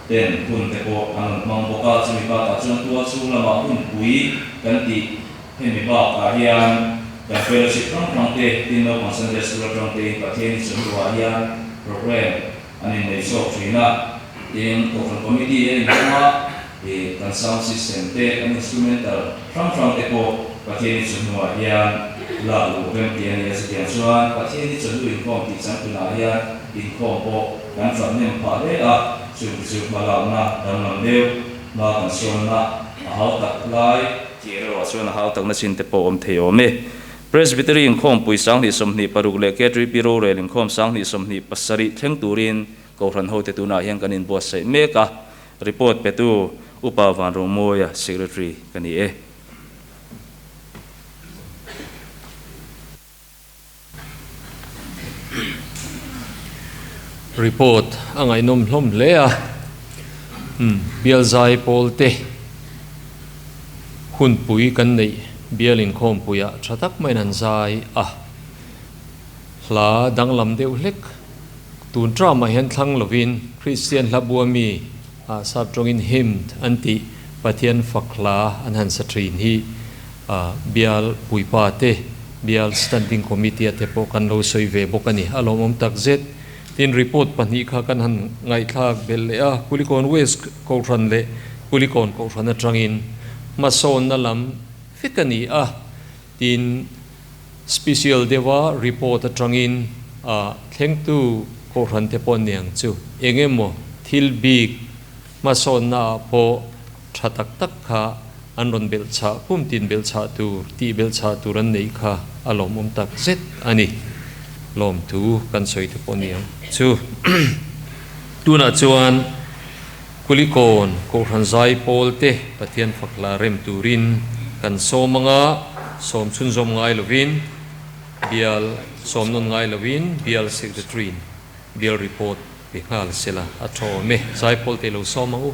ten hun te pawh an rawn hmang bawk a, chumi bakah chuan tual chhung lamah hunpui kan tih hemi bakah hian kan fellowship hrang hrang te, tin naupang Sunday School atang tein Pathian chawhnuah hian programme an innei chhuak thin a, tin Kohhran Committee a inhawng a, ih kan sound system te, kan instrumental hrang hrang te pawh Pathian chawhnuah hian lak luh rem tih a ni a, chutiang chuan Pathian chawhnu inkhawm tih changtlunah hian inkhawm pawh kan ṭhatnem phah hle a, chung chu hmalakna danglam deuh hma kan sawnna a hau tak lai. Tih erawh chuan a hau takna chin te pawh awm thei awm e. Presbytery inkhawmpui 2026 leh K3P rorel inkhawm 2027 thleng turin Kohhran hote tunah hian kan inbuatsaih mek a, report petu Upa Vanromawia Secretary ka ni e. Report a ngaihnawm hlawm hle a, bial zai pawl te hunpui kan neih bial inkhawmpuiah tha tak maiin an zai a, hla danglam deuh hlek tun tramah hian thlang lovin Kristian hla bua mi ah sap tawngin hymn an tih Pathian fak hla an han sa thin hi Bial puipa te, Bial Standing Committee a te pawh kan lo sawi ve bawk a ni. A lawmawm tak zet. Tin, report pahnih kha kan han ngaihthlak belh leh a, Kulikawn West Kohhran leh Kulikawn Kohhran atangin hmasawnna lam vek a ni a. Tin, special deuha report atangin a thlengtu Kohhran te pawh niang chu eng emaw thil bik hmasawnna ah pawh tha tak tak kha an rawn belh chah kum tin belh chah tur tih belh chah tur an neih kha a lawmawm tak zet a ni. Lawmthu kan sawi te pawh ni ang chu. Tunah chuan Kulikawn Kohhran zai pawl te Pathian fak hla rem turin kan sawm anga sawm chhunzawm ngai lovin bial sawm nawn ngai lovin bial Secretary in bial report pe nghal sela a tha awm e. Zai pawl te lo sawm ang u.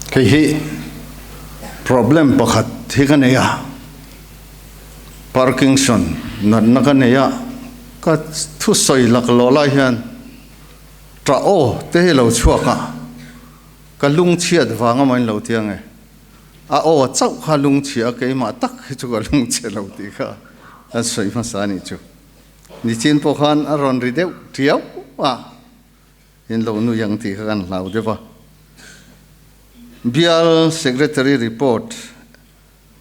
Hei hi problem pakhat hi ka nei a, Parkinson natna ka nei a, ka thusawi laklawh lai hian ṭah aw te hi lo chhuak a, ka lungchhiat vang amahin lo ti ange. A aw chauh kha lungchhia a, keimah tak hi chu ka lungchhe lo tih kha an sawi hmasa a nih chu. Nichin pawh khan a rawn ri deuh ṭiau a. In lo nui ang tih kha kan hlau deuh a. Bial Secretary Report,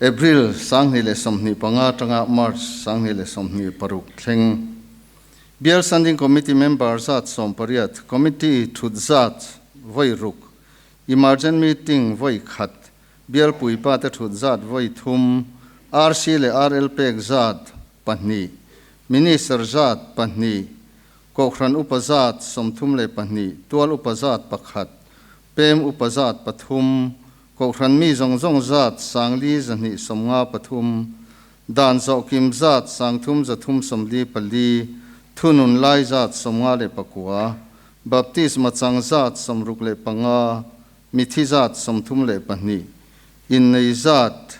April 2025 atanga March 2026 thleng. Bial Standing Committee member zat 18, Committee thut zat vawi ruk, Emergent Meeting vawi khat, Bial puipa te thut zat vawi thum, RC leh RL pek zat pahnih, Minister zat pahnih, Kohhran upa zat 32, tual upa zat pakhat, pem upa zat pathum, Kohhran mi zawng zawng zat 4253, dan zawhkim zat 3344, thunun lai zat 59, baptisma chang zat 65, mithi zat 32, innei zat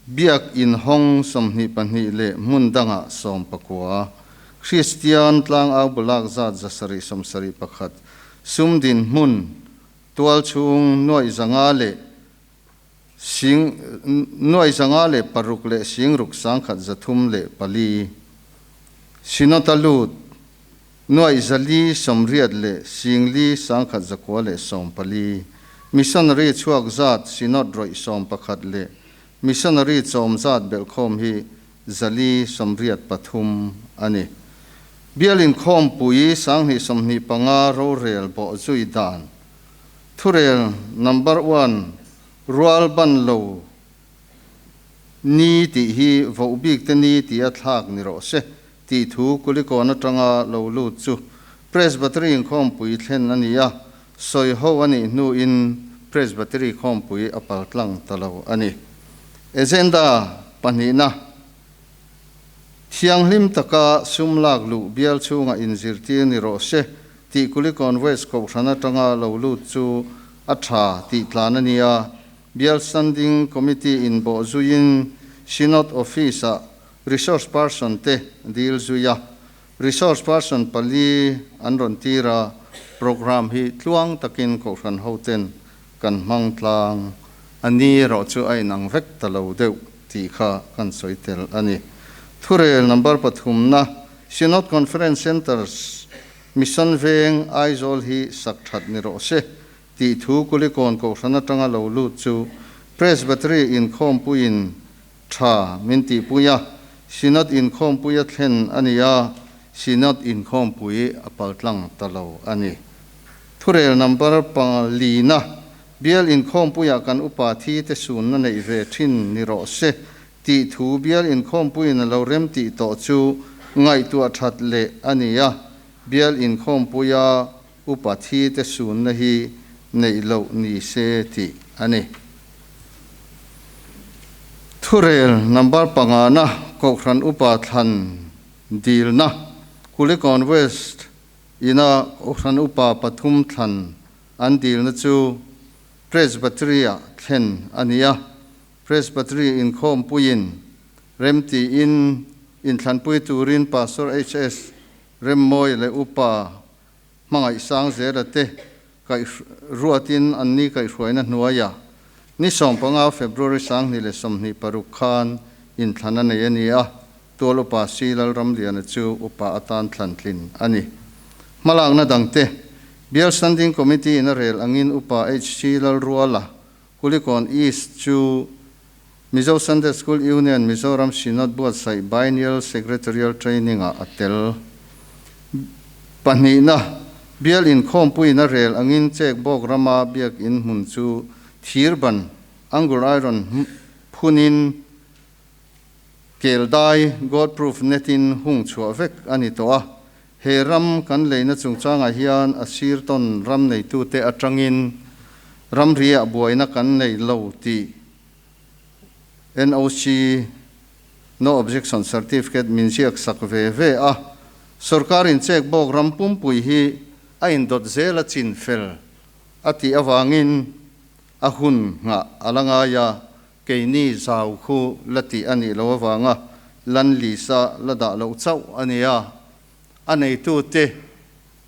Biak in hawng 22 leh hmun dangah 19, Kristian tlangau bulak zat 771, sum dinhmun tual chhung nuaih zanga leh sing nuaih zanga leh paruk leh singruk sangkhat 304, Synod-a lut nuaih zali 80 leh singli sangkhat 914, Missionary chhuak zat Synod rawih 11 leh Missionary chawm zat belhkhawm hi 483 a ni. Bial inkhawmpui 2025 rorel bawh zui dan thurel number one rual ban lo ni tih hi voh bik te ni tia thlak ni rawh se tih thu Kulikawn atanga lo lut chu Presbytery inkhawmpui thlen a ni a, sawi ho a nih hnuin Presbytery khawmpui a paltlang ta lo a ni. Agenda pahnihna, Thianghlim taka sum lak luh bial chhunga inzirtir ni rawh se tih Kulikawn West Kohhran atanga lo lut chu a tha tih tlan a ni a, Bial Standing Committee in bawh zuiin Synod Office-ah Resource Person te dil zui a, Resource Person pali an rawn tir a, Programme hi tluang takin Kohhran hoten kan hmang tlang a ni erawh chu a inang vek ta lo deuh tih kha kan sawi tel a ni. Thurel number pathumna Synod Conference Centres Mission Veng Aizawl hi sak that ni rawh se tih thu Kulikawn Kohhran atanga lo lut chu Presbytery inkhawmpuiin tha min tihpui a, Synod inkhawmpui a thlen a ni a, Synod inkhawmpui a paltlang ta lo a ni. Thurel number palina, Bial inkhawmpuiah kan upa thi te sunna neih ve thin ni rawh se tih thu Bial inkhawmpuiin a lo rem tih tawh chu ngaihtuah that leh a ni a, Bial inkhawmpuia upa thi te sunna hi neih loh ni se tih a ni. Thurel number pangana Kohhran upa thlan dilna Kulikawn West ina Kohhran upa pathum thlan an dilna chu Presbytery-ah thlen a ni a, Presbytery inkhawmpuiin remtiin inthlanpui turin Pastor HS Remmawi leh upa hmangaih sang zela te kaih ruatin an ni kaihhruaina hnuaia ni 15 February 2026 khan inthlan a nei a ni a, tual upa Si Lalramliana chu upa atan thlan tlin a ni. Hmalakna dangte, Bial Standing Committee in a rel angin upa HC Lalruala, Kulikawn East chu Mizo Sunday School Union Mizoram Synod buatsaih Biennial Secretarial Training-ah a tel. Pahnihna, Bial inkhawmpuiin a rel angin Chek bawk rama biakin hmun chu thirban, angle iron, phunin keldai, God proof net-in hung chhuah vek a ni tawh a. He ram kan leina chungchangah hian a sir tawn ram neitute atangin ramriah buaina kan nei lo tih NOC, No Objection Certificate, min ziak sak ve ve a. Sorkar in chek bawk ram pumpui hi a indawt zel a chin fel a tih avangin a hun nghah a la ngai a, keini zau khu la tih a nih loh avanga lan list-a la dah loh chauh a ni a, a neitute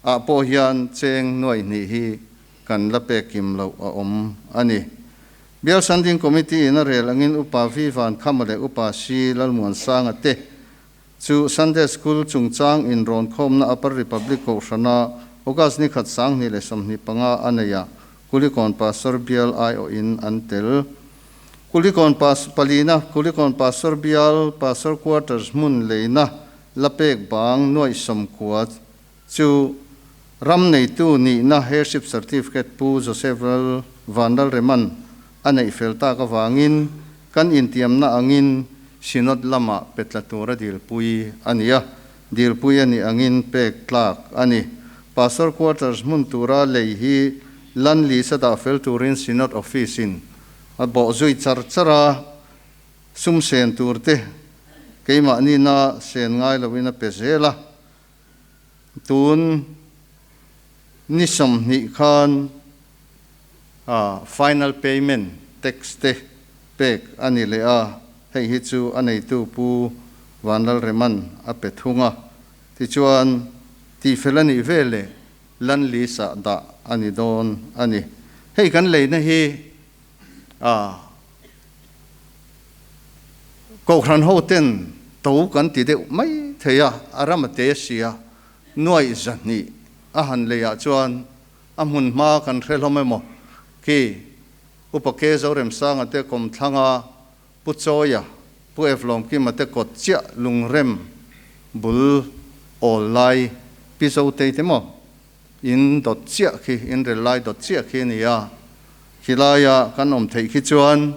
ah pawh hian cheng nuaih hnih hi kan la pek kim loh a awm a ni. Bial Standing Committee in a rel angin Upa Vi Van Khama leh Upa Si Lalmuansanga te chu Sunday School chungchang inrawnkhawmna Upper Republic Kohhrana August ni khat 2025 a nei a, Kulikawn Pastor Bial aiawhin an tel. Kulikawn Pas palina Kulikawn Pastor Bial Pastor Quarters hmun leina la pek bang nuaih 90 chu ram neitu nihna Heirship Certificate Pu Joseph Lal Vanlalreman a neih fel tak avangin kan intiamna angin Synod lamah pe tla tura dilpui a ni a, dilpui a nih angin pek tlak a ni. Pastor Quarters hmun tura lei hi Land Lease a dah fel turin Synod Office in a bawh zui char char a, sum sen tur te keimahni-na sen ngai loin a pe zel a. Tun ni 20 khan final payment tax te pek a ni leh a, hei hi chu a neitu Pu Vanlalreman a pe thung a. Tichuan, tihfel a nih veleh Land Lease-ah dah a ni dawn a ni. Hei kan leina hi Kohhran ho ten to kan ti deuh mai thei a, a ram a te si a, nuaih 200 a han lei ah chuan a hmun hma kan hre hlawm emaw khi Upa Ke Zoremsanga te kawmthlanga Pu Chawia, Pu Evlawmkima te kawt chiah lungrem bul awl lai Pi Zotei te maw in dawt chiah khi, in rel lai dawt chiah khi a ni a, khilaia kan awm theih khi chuan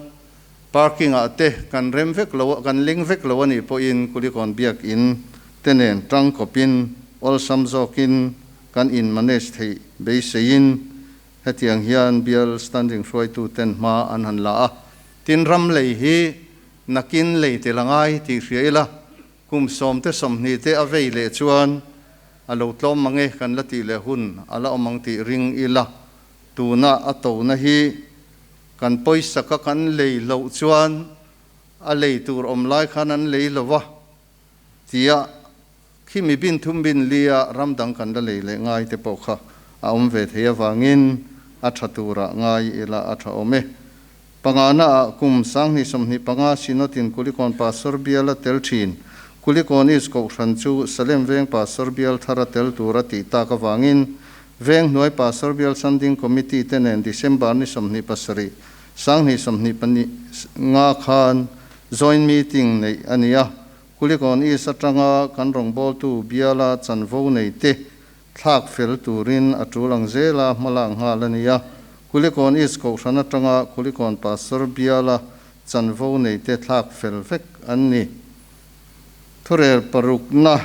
parking ah te kan rem vek lo, kan ling vek lo a nih pawhin Kulikawn Biakin te nen tangkawpin awlsam zawkin kan in manage theih beiseiin hetiang hian bial standing hruaitu ten hma an han la a, tin ram lei hi nakin lei tel a ngai tih hria ila Kum 10 te 20 te a vei leh chuan a lo tlawm mang e kan la tih leh hun a la awm ang tih ring ila, tuna a tona hi kan pawisa ka kan lei loh chuan a lei tur awm lai khan an lei lo va tia khi mi bin thum bin lia ram dang kan la lei leh ngai te pawh kha a awm ve thei avangin a tha turah ngai ila a tha awm e. Pangana ah kum 2025 Synod-in Kulikawn Pastor bial a tel thin. Kulikawn East Kohhran chu Salem Veng Pastor bial thar a tel tur a tih tak avangin Veng hnuai Pastor bial Standing Committee te nen December ni 27, 2025 khan Joint Meeting neih a ni a. Kulikawn East atanga kan rawngbawltu biala chanvo nei te Thlak fel turin a tul ang zela hmalak nghal a ni a, Kulikawn East Kohhran atanga Kulikawn Pastor biala chanvo neite thlak fel vek an ni. Thurel parukna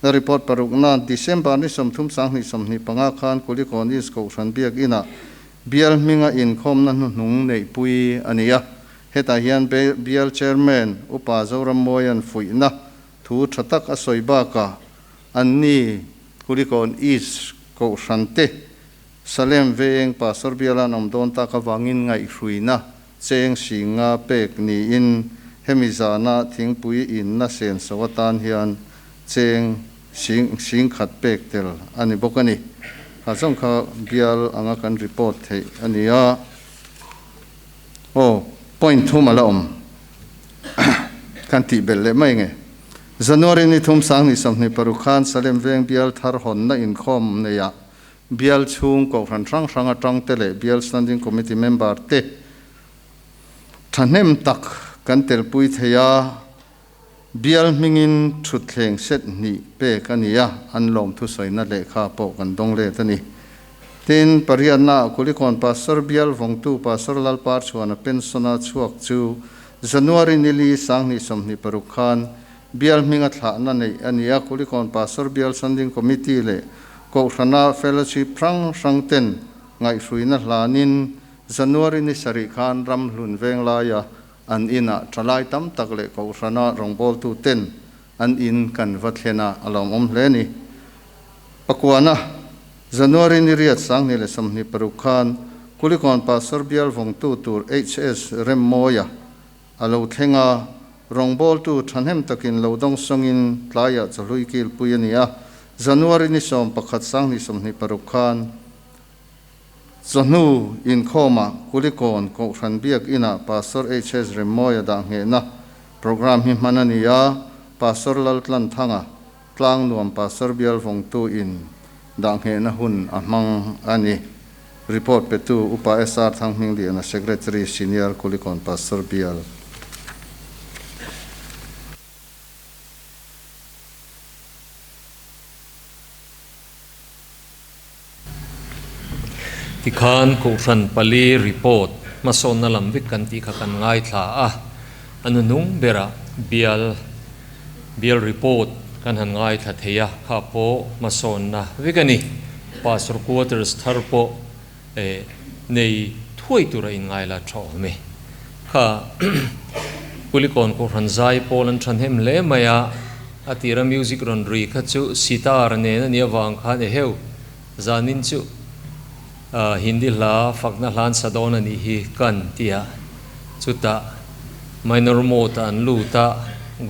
Report parukna December ni 30 2025 khan Kulikawn East Kohhran Biakinah bial hminga inkhawmna hnuhnung neihpui a ni a, hetah hian bial Chairman Upa Zorammawia'n fuihna thu tha tak a sawi bakah An ni Kulikawn East Kohhran te Salem Veng Pastor biala an awm dawn tak avangin ngaihhruina cheng singa pek niin hemi zana thingpui inna senso atan hian cheng sing singkhat pek tel a ni bawk a ni. Kha zawng kha bial anga kan report theih a ni a. Aw, point thum a la awm. Kan tih belh leh mai nge. January ni thum 2026 khan Salem Veng bial thar hawnna inkhawm neiah bial chhung kohhran hrang hrang atang te leh bial standing committee member te thahnem tak kan telpui thei a, bial hmingin thutthleng set hnih pek a ni a, an lawm thusawina lehkha pawh kan dawng let a ni. Tin, pariatna Kulikawn Pastor bial vawngtu Pastor Lalpar chuan a pension a chhuak chu January ni li 2026 khan bial hminga thlahna neih a ni a, Kulikawn Pastor bial Standing Committee leh Kohhrana Fellowship hrang hrang ten ngaihhruina hlanin January ni 7 khan ram hlun veng laia an inah thalai tam tak leh Kohhrana rawngbawltu ten an in kan va thlen a, a lawmawm hle a ni. Pakuana, January ni riat 2026 khan. Kulikawn Pastor Bial vawngtu tur HS Remmawia a lo thleng a, rawngbawltu thahnem takin lo dawngsawngin tlaiah chawhlui kilpui a ni a, January ni 11 2026 khan chawhnu inkhawmah Kulikawn Kohhran Biak Inah Pastor HS Remmawia dah nghehna programme hi hman a ni a, Pastor Laltlanthanga Tlangnuam Pastor Bial vawngtu in dah nghehna hun a hmang a ni. Report petu Upa SR Thanghmingliana Secretary Senior Kulikawn Pastor Bial. Tikhan Kohhran pali report hmasawnna lam vek kan tih kha kan ngaithla a, a nuhnung berah bial bial report kan han ngaithla thei a, kha pawh hmasawnna vek a ni. Pastor quarters thar pawh eh nei thuai tura inngaila tha awm e. Kha Kulikawn Kohhran zai pawl an thahnem hle mai a, a tira music rawn ri kha chu sitar nen a nih avang khan eheu zanin chu Hindi hla fakna hlan sa dawn a nih hi kan ti a, chutah minor mode ah an lut a,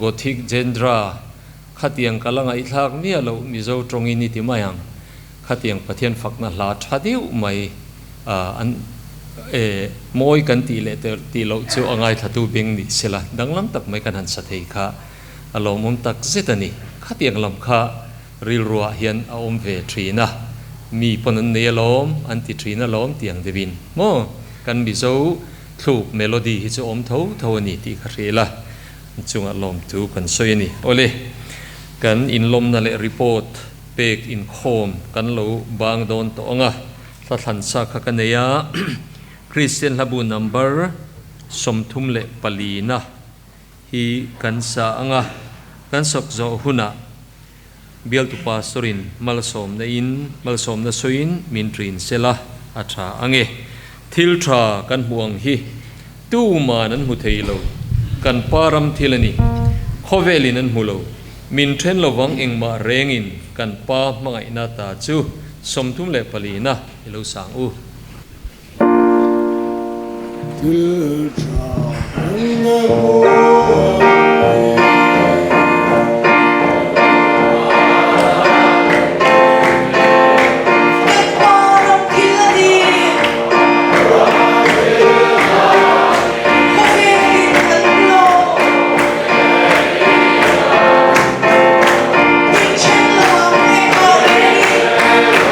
Gothic genre khatiang ka la ngaihthlak miah loh Mizo tawngin i ti mai ang. Khatiang Pathian fakna hla tha deuh mai an e mawi kan tih leh tih loh chu a ngaithlatu beng ni sela danglam tak mai kan han sa thei kha a lawmawm tak zet a ni. Khatiang lam kha rilruah hian a awm ve thin a, mi pawn an nei alawm an ti thin alawm tiang deuhin maw kan Mizo thluk melody hi chu awm tho tho a ni tih ka hrilh a, chungah lawmtu kan sawi a ni. Awle, kan inlawmna leh report. Pek inkhawm kan lo bang dawn tawh ang a, hla thlan sa kha ka nei a, Kristian hlabu number 34 na hi kan sa ang a, kan sak zawh hunah bialtu pastor in malsawmna in malsawmna sawiin min ṭin sela a ṭha ang e. Thil ṭha kan hmuh ang hi tuman an hmu thei lo, kan pa ram thil a ni, khawvelin an hmu lo. Min then lovang engmah rengin kan pa hmangaihna ta chu 34 na i lo sang u. Thil tha kan hmuh ang hi. Kan pa ram thil a ni. Khawvelin an hmu lo. Min then lo ang engmah rengin. Kan pa hmangaihna ta chu.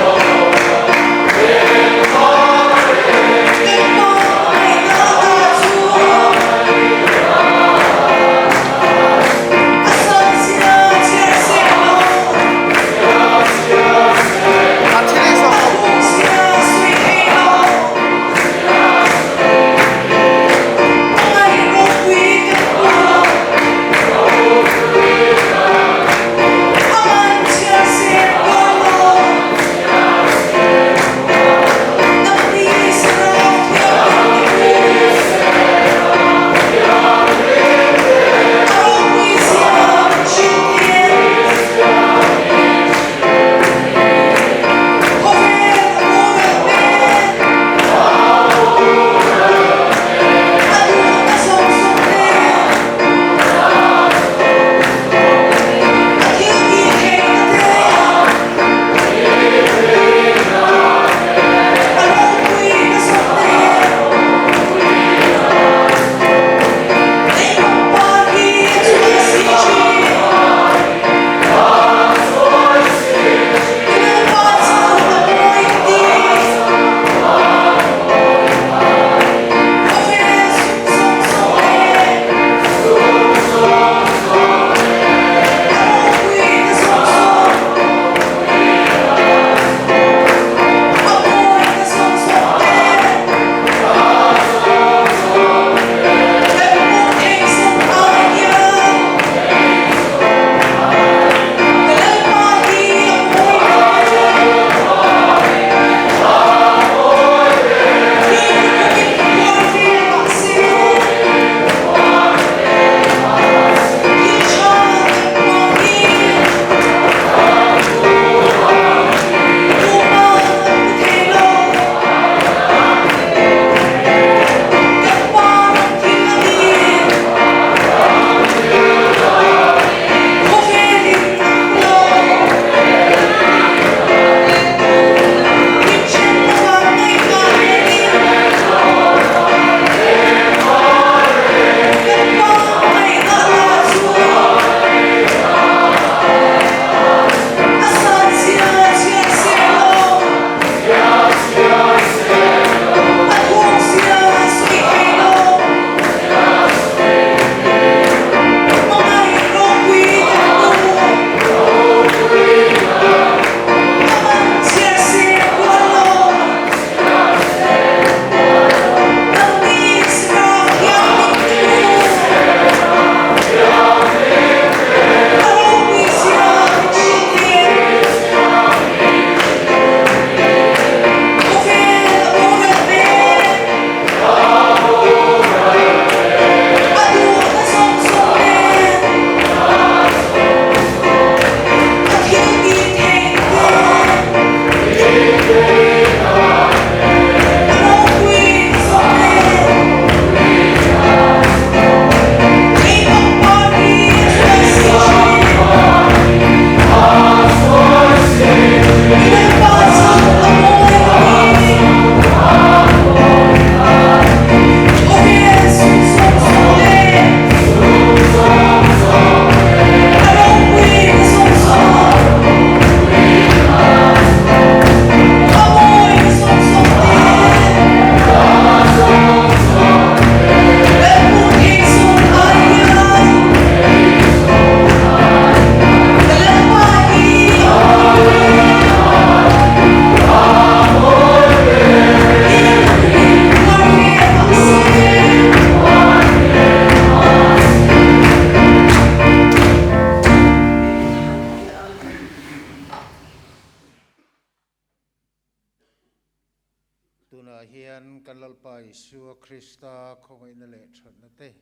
Kan Lalpa Isua Krista khawngaihna leh thatna te,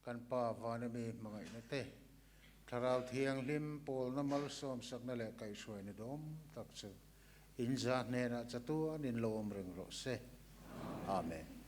kan Pa vana mi hmangaihna te, Thlarau Thianghlim pawlna malsawmsakna leh kaihhruaina dawm tak chu in za hnenah chatuan in lo awm reng rawh se. Amen.